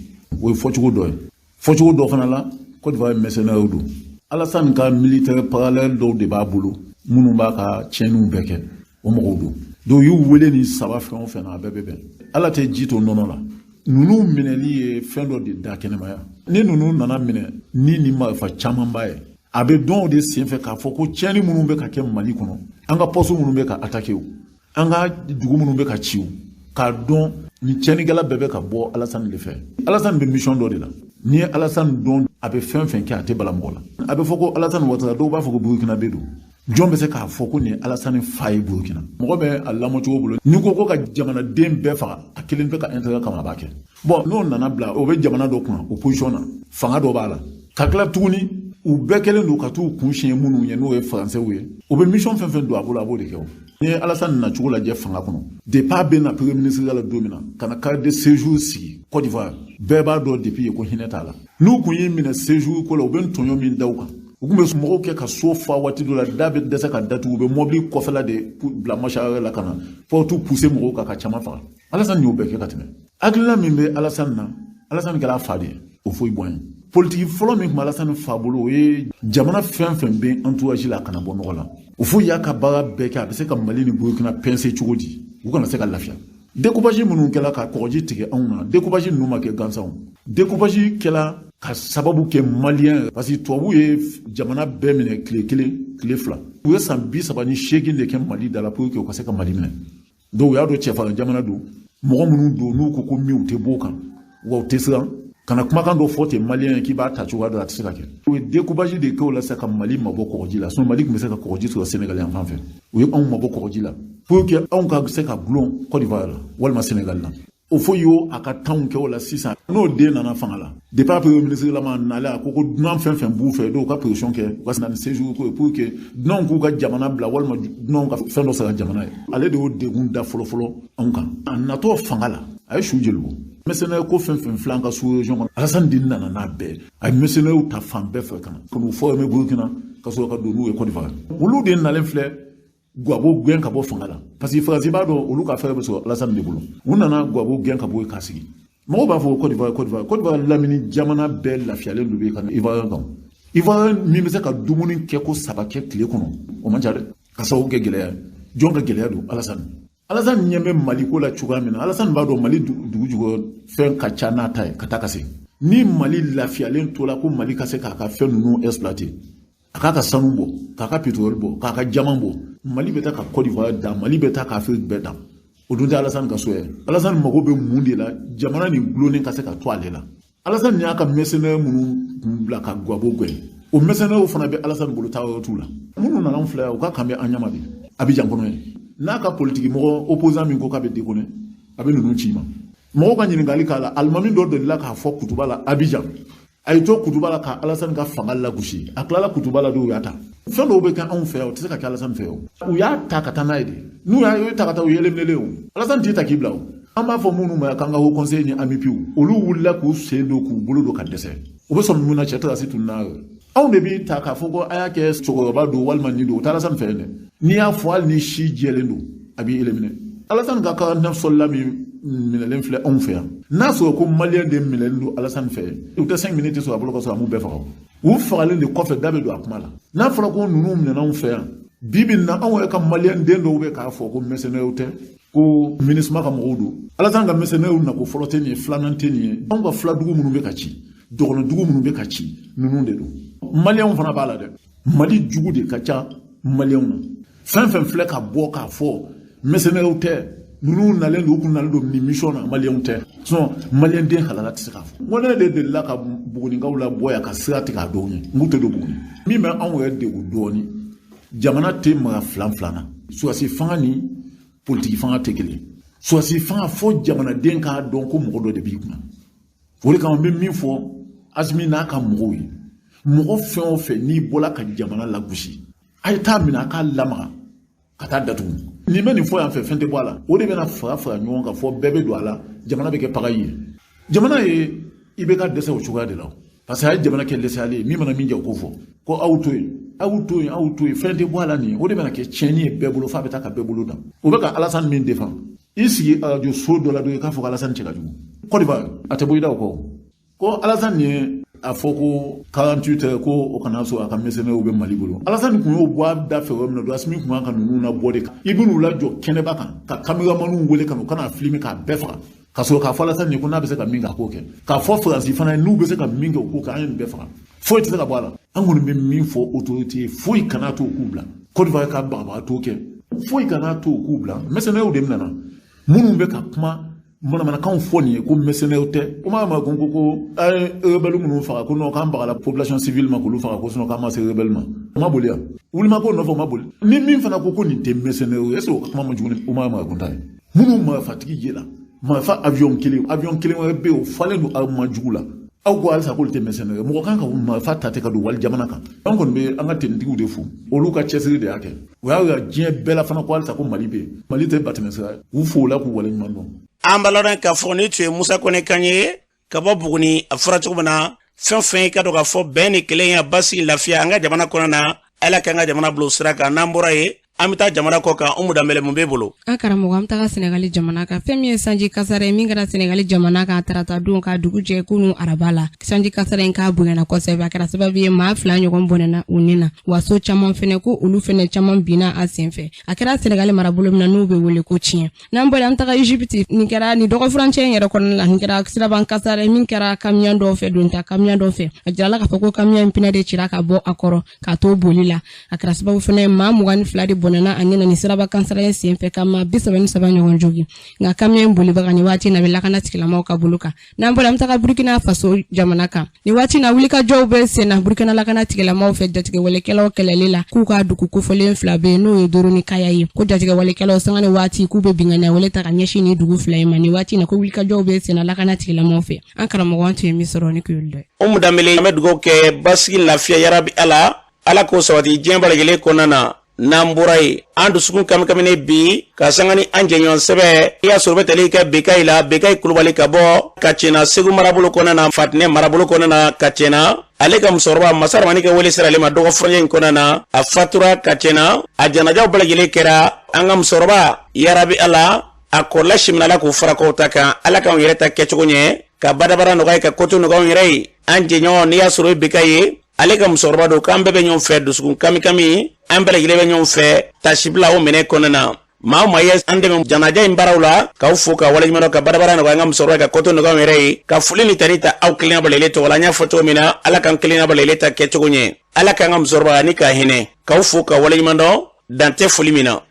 O ye fɔcogo dɔ ye. Fɔcogo dɔ fana la, Côte d'Ivoire mercenaires don. Alassane ka militaire parallèle dɔw de b'a bolo minnu b'a ka tiɲɛniw bɛɛ kɛ, o mɔgɔw don. Donc u y'u wele nin saba fɛn o fɛn na, a bɛɛ bɛ bɛn. Ala tɛ ji to nɔnɔ la. Ninnu minɛli ye fɛn dɔ de da kɛnɛmaya. Ni ninnu nana minɛ ni marifa camanba ye, a bɛ dɔn o de senfɛ k'a fɔ ko tiɲɛni minnu bɛ ka kɛ Mali kɔnɔ, an ka poste minnu bɛ ka attaquer o, an ka dugu minnu bɛ ka ci o, k'a dɔn ni tiɲɛnikɛla bɛɛ bɛ ka bɔ Alassane de fɛ. Alassane bɛ mission dɔ de la. N'i ye Alassane dɔn, a bɛ fɛn fɛn kɛ, a tɛ bala mɔgɔ la. A bɛ fɔ ko Alassane Ouattara, dɔw b'a fɔ ko Burkinabé don. Jɔn bɛ se k'a fɔ ko nin ye Alassane fa ye Burkina? Mɔgɔ bɛ a lamɔcogo bolo. N'i ko ko ka jamanaden bɛɛ faga, a kelen bɛ ka intérêt kama, a b'a kɛ. Bon, n'o nana bila, o bɛ jamana dɔ kunna, o position na, fanga dɔ b'a la. Ka tila tuguni, u bɛɛ kɛlen don ka t'u kun siɲɛ minnu ye, n'o ye faransɛw ye, u bɛ mission fɛn fɛn don a bolo, a b'o de kɛ. O n'i ye Alassane nacogo lajɛ fanga kɔnɔ, depuis a bɛ na premier ministre la don min na, ka na carte de séjour sigi Côte d'Ivoire, bɛɛ b'a dɔn depuis yen ko hinɛ t'a la. N'u kun y'i minɛ séjour ko la, u bɛ tɔɲɔ min da u kan, u kun bɛ mɔgɔw kɛ ka so fa waati dɔ la, da bɛ dɛsɛ ka datugu, u bɛ mɔbili kɔfɛla de bila marche arrière la ka na porte pousser mɔgɔw kan ka caman faga. Alassane y'o bɛɛ kɛ ka tɛmɛ. Hakilina min bɛ Alassane na, Alassane kɛra a fa de ye, o foyi bɔ ye. Politiki fɔlɔ min tun bɛ Alassane fa bolo, o ye jamana fɛn fɛn bɛ entourage la, a kana bɔ nɔgɔ la. O fo y'a ka baara bɛɛ kɛ, a bɛ se ka Mali ni Burkina pincer cogo di, u kana se ka lafiya. Découpage minnu kɛla ka kɔgɔji tigɛ anw na, découpage ninnu ma kɛ gansanw. Découpage kɛla ka sababu kɛ malien, parce que tubabu ye jamana bɛɛ minɛ tile kelen, tile fila. U ye san 38 de kɛ Mali da la pour que u ka se ka Mali minɛ. Donc u y'a dɔn cɛfarin jamana don, mɔgɔ minnu don, n'u ko ko min, u tɛ b'o kan, wa u tɛ siran ka na kumakan dɔ fɔ ten malien ye k'i b'a ta cogoya dɔ la, a tɛ se ka kɛ. U ye découpage de kɛ o la sisan ka Mali mabɔ kɔgɔji la. Sinon Mali tun bɛ se ka kɔgɔji sɔrɔ Sénégal yan fan fɛ. U ye anw mabɔ kɔgɔji la pour que anw ka se ka gulon Côte d'Ivoire la walima Sénégal la. O fo y'o a ka tanw kɛ o la sisan. N'o den nana fanga la, depuis a premier ministre lama nalen, a ko ko dunan fɛn fɛn b'u fɛ, dɔw ka pression kɛ, u ka na ni séjour ko ye pour que dunanw k'u ka jamana bila walima dunanw ka fɛn dɔ sara jamana ye. Ale de y'o degun da fɔlɔfɔlɔ anw kan. A natɔ fanga la, a ye su jeli bɔ. Mercenaire ko fɛn fɛn filɛ an ka sous région kɔnɔ, Alassane de nana n'a bɛɛ. A ye mercenaires ta fan bɛɛ fɛ ka na ka n'u former Burkina, ka sɔrɔ ka don n'u ye Côte d'Ivoire. Olu de nalen filɛ Gbagbo gɛn ka bɔ fanga la, parce que Faransi b'a dɔn olu ka fɛn bɛ sɔrɔ Alassane de bolo. U nana Gbagbo gɛn ka bɔ yen k'a sigi. Mɔgɔw b'a fɔ Côte d'Ivoire, Côte d'Ivoire, Côte d'Ivoire lamini jamana bɛɛ lafiyalen don bɛ ka Ivoirien kan. Ivoirien min bɛ se ka dumuni kɛ ko saba kɛ tile kɔnɔ, o man ca dɛ, ka sababu kɛ gɛlɛya ye. Jɔn ka gɛlɛya don? Alassane. Alassane ɲɛ bɛ Mali ko la cogoya min na, Alassane b'a dɔn Mali dugu jukɔrɔ fɛn ka ca n'a ta ye ka taa ka segin. Ni Mali lafiyalen tola ko Mali ka se k'a ka fɛn ninnu exploiter, a k'a ka sanu bɔ, k'a ka pétrole bɔ, k'a ka diamant bɔ, Mali bɛ taa ka Côte d'Ivoire dan, Mali bɛ taa ka Afrique bɛɛ dan. O dun tɛ Alassane ka so ye. Alassane mago bɛ mun de la? Jamana nin gulonnen ka se ka to ale la. Alassane y'a ka mercenaires minnu kun bila ka Gbagbo gɛn, o mercenaires fana bɛ Alassane bolo, taa yɔrɔ t'u la. Minnu nana anw filɛ yan, u ka kan bɛ an ɲama de Abidjan kɔnɔ ye. N'a ka politiki mɔgɔ opposant min ko k'a bɛ déconner, a bɛ ninnu ci ma. Mɔgɔw ka ɲininkali k'a la, alimami dɔ delila k'a fɔ kutuba la Abidjan, A y'i to kutuba la ka Alasani ka fanga lagosi, a tilala kutuba la de u y'a ta. Fɛn dɔw bɛ kɛ anw fɛ yan, o tɛ se ka kɛ Alasani fɛ o. U y'a ta ka taa n'a ye de. N'u y'a ta ka taa, u yelemelen o. Alasani t'i ta k'i bila o. An b'a fɔ minnu ma k'an ka haut conseil ni AMUPIw, olu wulila k'u sen don k'u bolo don ka dɛsɛ. U bɛ sɔmi mun na cɛ tarasi tununna ye. Anw de b'i ta k'a fɔ ko a y'a kɛ cɛkɔrɔba don walima nin don, o tɛ Alasani fɛ yen dɛ. N'i y'a fɔ hali ni si jɛlen don, a b'i éliminer. Alasani ka 49 soldats min minɛlen filɛ anw fɛ yan, n'a sɔrɔ ko maliyɛn de minɛlen don Alasani fɛ yen, u tɛ 5 minutes sɔrɔ a bolo ka sɔrɔ a m'u bɛɛ faga. U fagalen de kɔfɛ da bɛ don a kuma la. N'a fɔra ko ninnu minɛna anw fɛ yan, bi bi in na anw yɛrɛ ka maliyɛn den dɔw bɛ k'a fɔ ko mercenaires tɛ, ko MINUSMA ka mɔgɔw don. Alasani ka mercenaires nako fɔlɔ tɛ nin ye, filanan tɛ nin ye. Anw ka filadugu minnu bɛ ka ci, dɔgɔnɔdugu minnu bɛ ka ci, ninnu de don. Maliyɛnw fana b'a la dɛ. Mali jugu de ka ca maliyɛnw na. Fɛn fɛn filɛ ka bɔ k'a fɔ mercenaires tɛ, ninnu nalen don, u kun nalen don nin mission na, maliyɛnw tɛ. Sinon maliyɛn den halala tɛ se k'a fɔ. N ko ne de delila ka Bugunikaw labɔ yan ka sira tigɛ a dɔw ɲɛ, n k'u tɛ don Buguni. Min bɛ anw yɛrɛ degun dɔɔnin, jamana tɛ mara filan filan na. Sɔrɔdasi fanga ni politiki fanga tɛ kelen. Sɔrɔdasi fanga, fo jamanaden k'a dɔn ko mɔgɔ dɔ de b'i kunna. O de kama n bɛ min fɔ Asimi n'a ka mɔgɔw ye, mɔgɔ fɛn o fɛn n'i bɔla ka jamana lagosi, a ye taa minɛ a k'a lamaga ka taa datugu. Nin bɛ nin fɔ yan fɛ, fɛn tɛ bɔ a la. O de bɛna fara fara ɲɔgɔn kan fɔ bɛɛ bɛ don a la, jamana bɛ kɛ pagaille ye. Jamana ye i bɛ ka dɛsɛ o cogoya de la, parce que a ye jamana kɛ dɛsɛyalen ye. Min mana min jɛ o k'o fɔ ko aw to yen, aw to yen, aw to yen, fɛn tɛ bɔ a la. Nin o de bɛna kɛ tiɲɛni ye bɛɛ bolo, f'a bɛ taa ka bɛɛ bolo dan. O bɛ ka Alasani min defan, i sigi arajo so dɔ la don i k'a fɔ ko Alasani cɛ ka jugu Côte d'Ivoire, a tɛ bɔ i da o kɔ ko Alasani ye a fɔ ko 48 heures ko o kana sɔrɔ a ka mercenaires bɛ Mali bolo. Alasani tun y'o bɔ a da fɛ yɔrɔ min na don, Asimi tun kan ka ninnu labɔ de kan. I bɛn'u lajɔ kɛnɛba kan ka caméramanw wele ka na u kana filmer k'a bɛɛ faga, ka sɔrɔ k'a fɔ Alasani ye ko n'a bɛ se ka min kɛ a k'o kɛ, k'a fɔ Faransi fana ye n'u bɛ se ka min kɛ u k'o kɛ. An ye nin bɛɛ faga, foyi tɛ se ka bɔ a la. An kɔni bɛ min fɔ autorité ye, foyi kana to u k'u bila Côte d'Ivoire ka bagabagatɔ kɛ, foyi kana to u k'u bila. Mercenaires de nana, minnu bɛ ka kuma manamanakanw fɔ nin ye ko mercenaires tɛ. O ma ma ko ko an ye rebelle minnu faga ko non, k'an bagala population civile ma k'olu faga, ko sinon k'an ma se rebelle ma. O ma boli yan wulimako nɔfɛ, o ma boli. Ni min fana ko ko nin tɛ mercenaires ye, est ce que o ka kuma ma jugu ni Oumar Mariko ta ye? Minnu marifatigi ye la marifa avion kelen, avion kelen wɛrɛ bɛ yen, o falen don armement jugu la. Aw ko halisa k'olu tɛ mercenaires ye. Mɔgɔ kan ka marifa ta ten ka don wali jamana kan? An kɔni bɛ an ka tenitigiw de fo, olu ka cɛsiri de y'a kɛ. O y'a yira diɲɛ bɛɛ la fana ko halisa ko Mali bɛ yen, Mali tɛ batɛmɛsira ye. K'u fo o la k'u waleɲuman dɔn. An b'a lɔn k'a fɔ nin tun ye Musa Kɔnɛ kan ye ka bɔ Buguni. A fɔra cogo min na, fɛn fɛn i ka dɔn k'a fɔ bɛn ni kelenya, basigi, lafiya an ka jamana kɔnɔ na, Ala k'an ka jamana bila o sira kan. N'an bɔra yen, an bɛ taa jamana kɔ kan. Umu Danbɛlɛ, mun b'e bolo? An karamɔgɔ, an bɛ taga Sɛnɛgali jamana kan. Fɛn min ye sanji kasara ye min kɛra Sɛnɛgali jamana kan tarata don ka dugu jɛ kunu araba la, sanji kasara in k'a bonyana kosɛbɛ. A kɛra sababu ye maa 2 ɲɔgɔn bɔnɛna u ni na, wa so caman fɛnɛ ko olu fɛnɛ caman binna a senfɛ. A kɛra Sɛnɛgali marabolo min na n'u bɛ wele ko Tiɲɛ. N'an bɔra, an taga Egypte. Nin kɛra nin dɔgɔfurancɛ in yɛrɛ kɔnɔna la. Nin kɛra siraban kasara min kɛra kamiyon dɔw fɛ, donta kamiyon dɔw fɛ. A jirala k'a fɔ ko kamiyon in pinɛ de cira ka bɔ a kɔrɔ ka to boli la. A kɛra sababu fɛnɛ maa 22 de bɔnɛna a ni na nin siraba kansara in senfɛ, ka maa 33 ɲɔgɔn jogin. Nka kamiyon in bolibaga nin waati na bɛ lakana tigilamaw ka bolo kan. N'an bɔra, an bɛ taga Burkina Faso jamana kan. Nin waati na, wulikajɔw bɛ sen na Burkina lakana tigilamaw fɛ jatigɛwalekɛlaw kɛlɛli la, k'u ka dugu kofɔlen 2 bɛ yen, n'o ye Doro ni Kaya ye, ko jatigɛwalekɛlaw sanga ni waati k'u bɛ binkanni wale ta ka ɲɛsin nin dugu 2 in ma. Nin waati na, ko wulikajɔw bɛ sen na lakana tigilamaw fɛ. An karamɔgɔ, an tun ye min sɔrɔ ni kuyoli dɔ ye. Umu Danbɛlɛ, an bɛ dugawu kɛ basigi, lafiya, yarabi Ala, Ala k'o sabati diɲɛ bɛɛ lajɛlen kɔnɔna na. N'an bɔra yen, an dusukun kamikaminen bi ka sanga ni an jɛɲɔgɔn sɛbɛ i y'a sɔrɔ bɛ tali kɛ Bekayi la, Bekayi Kulubali ka bɔ Kacɛna, Segu marabolo kɔnɔna na, Fatinɛ marabolo kɔnɔna na, Kacɛna. Ale ka musokɔrɔba Masaramani ka wele sera ale ma dɔgɔ furancɛ in kɔnɔna na. A fatura Kacɛna, a janajaw bɛɛ lajɛlen kɛra. An ka musokɔrɔba, yarabi Ala, a kɔrɔla siminala k'u farakɔw ta kan. Ala k'anw yɛrɛ ta kɛcogo ɲɛ, ka badabada nɔgɔya, ka koto nɔgɔya anw yɛrɛ ye. An jɛɲɔgɔn, n'i y'a sɔrɔ i Bekayi ye, ale ka musokɔrɔba don, k'an bɛɛ bɛ ɲɔgɔn fɛ, dusukun kamikami, an bɛɛ lajɛlen bɛ ɲɔgɔn fɛ tasibila o minɛ kɔnɔna na. Maa o maa ye an dɛmɛ janaja in baaraw la, k'aw fo ka waleɲuman dɔn, ka badabada nɔgɔya an ka musokɔrɔba, ka koto nɔgɔya anw yɛrɛ ye, ka foli ni tani ta aw kelenna bɛɛ lajɛlen tɔgɔ la. An y'a fɔ cogo min na, Ala k'an kelenna bɛɛ lajɛlen ta kɛcogo ɲɛ, Ala k'an ka musokɔrɔba ni ka hinɛ. K'aw fo ka waleɲuman dɔn, dan tɛ foli min na.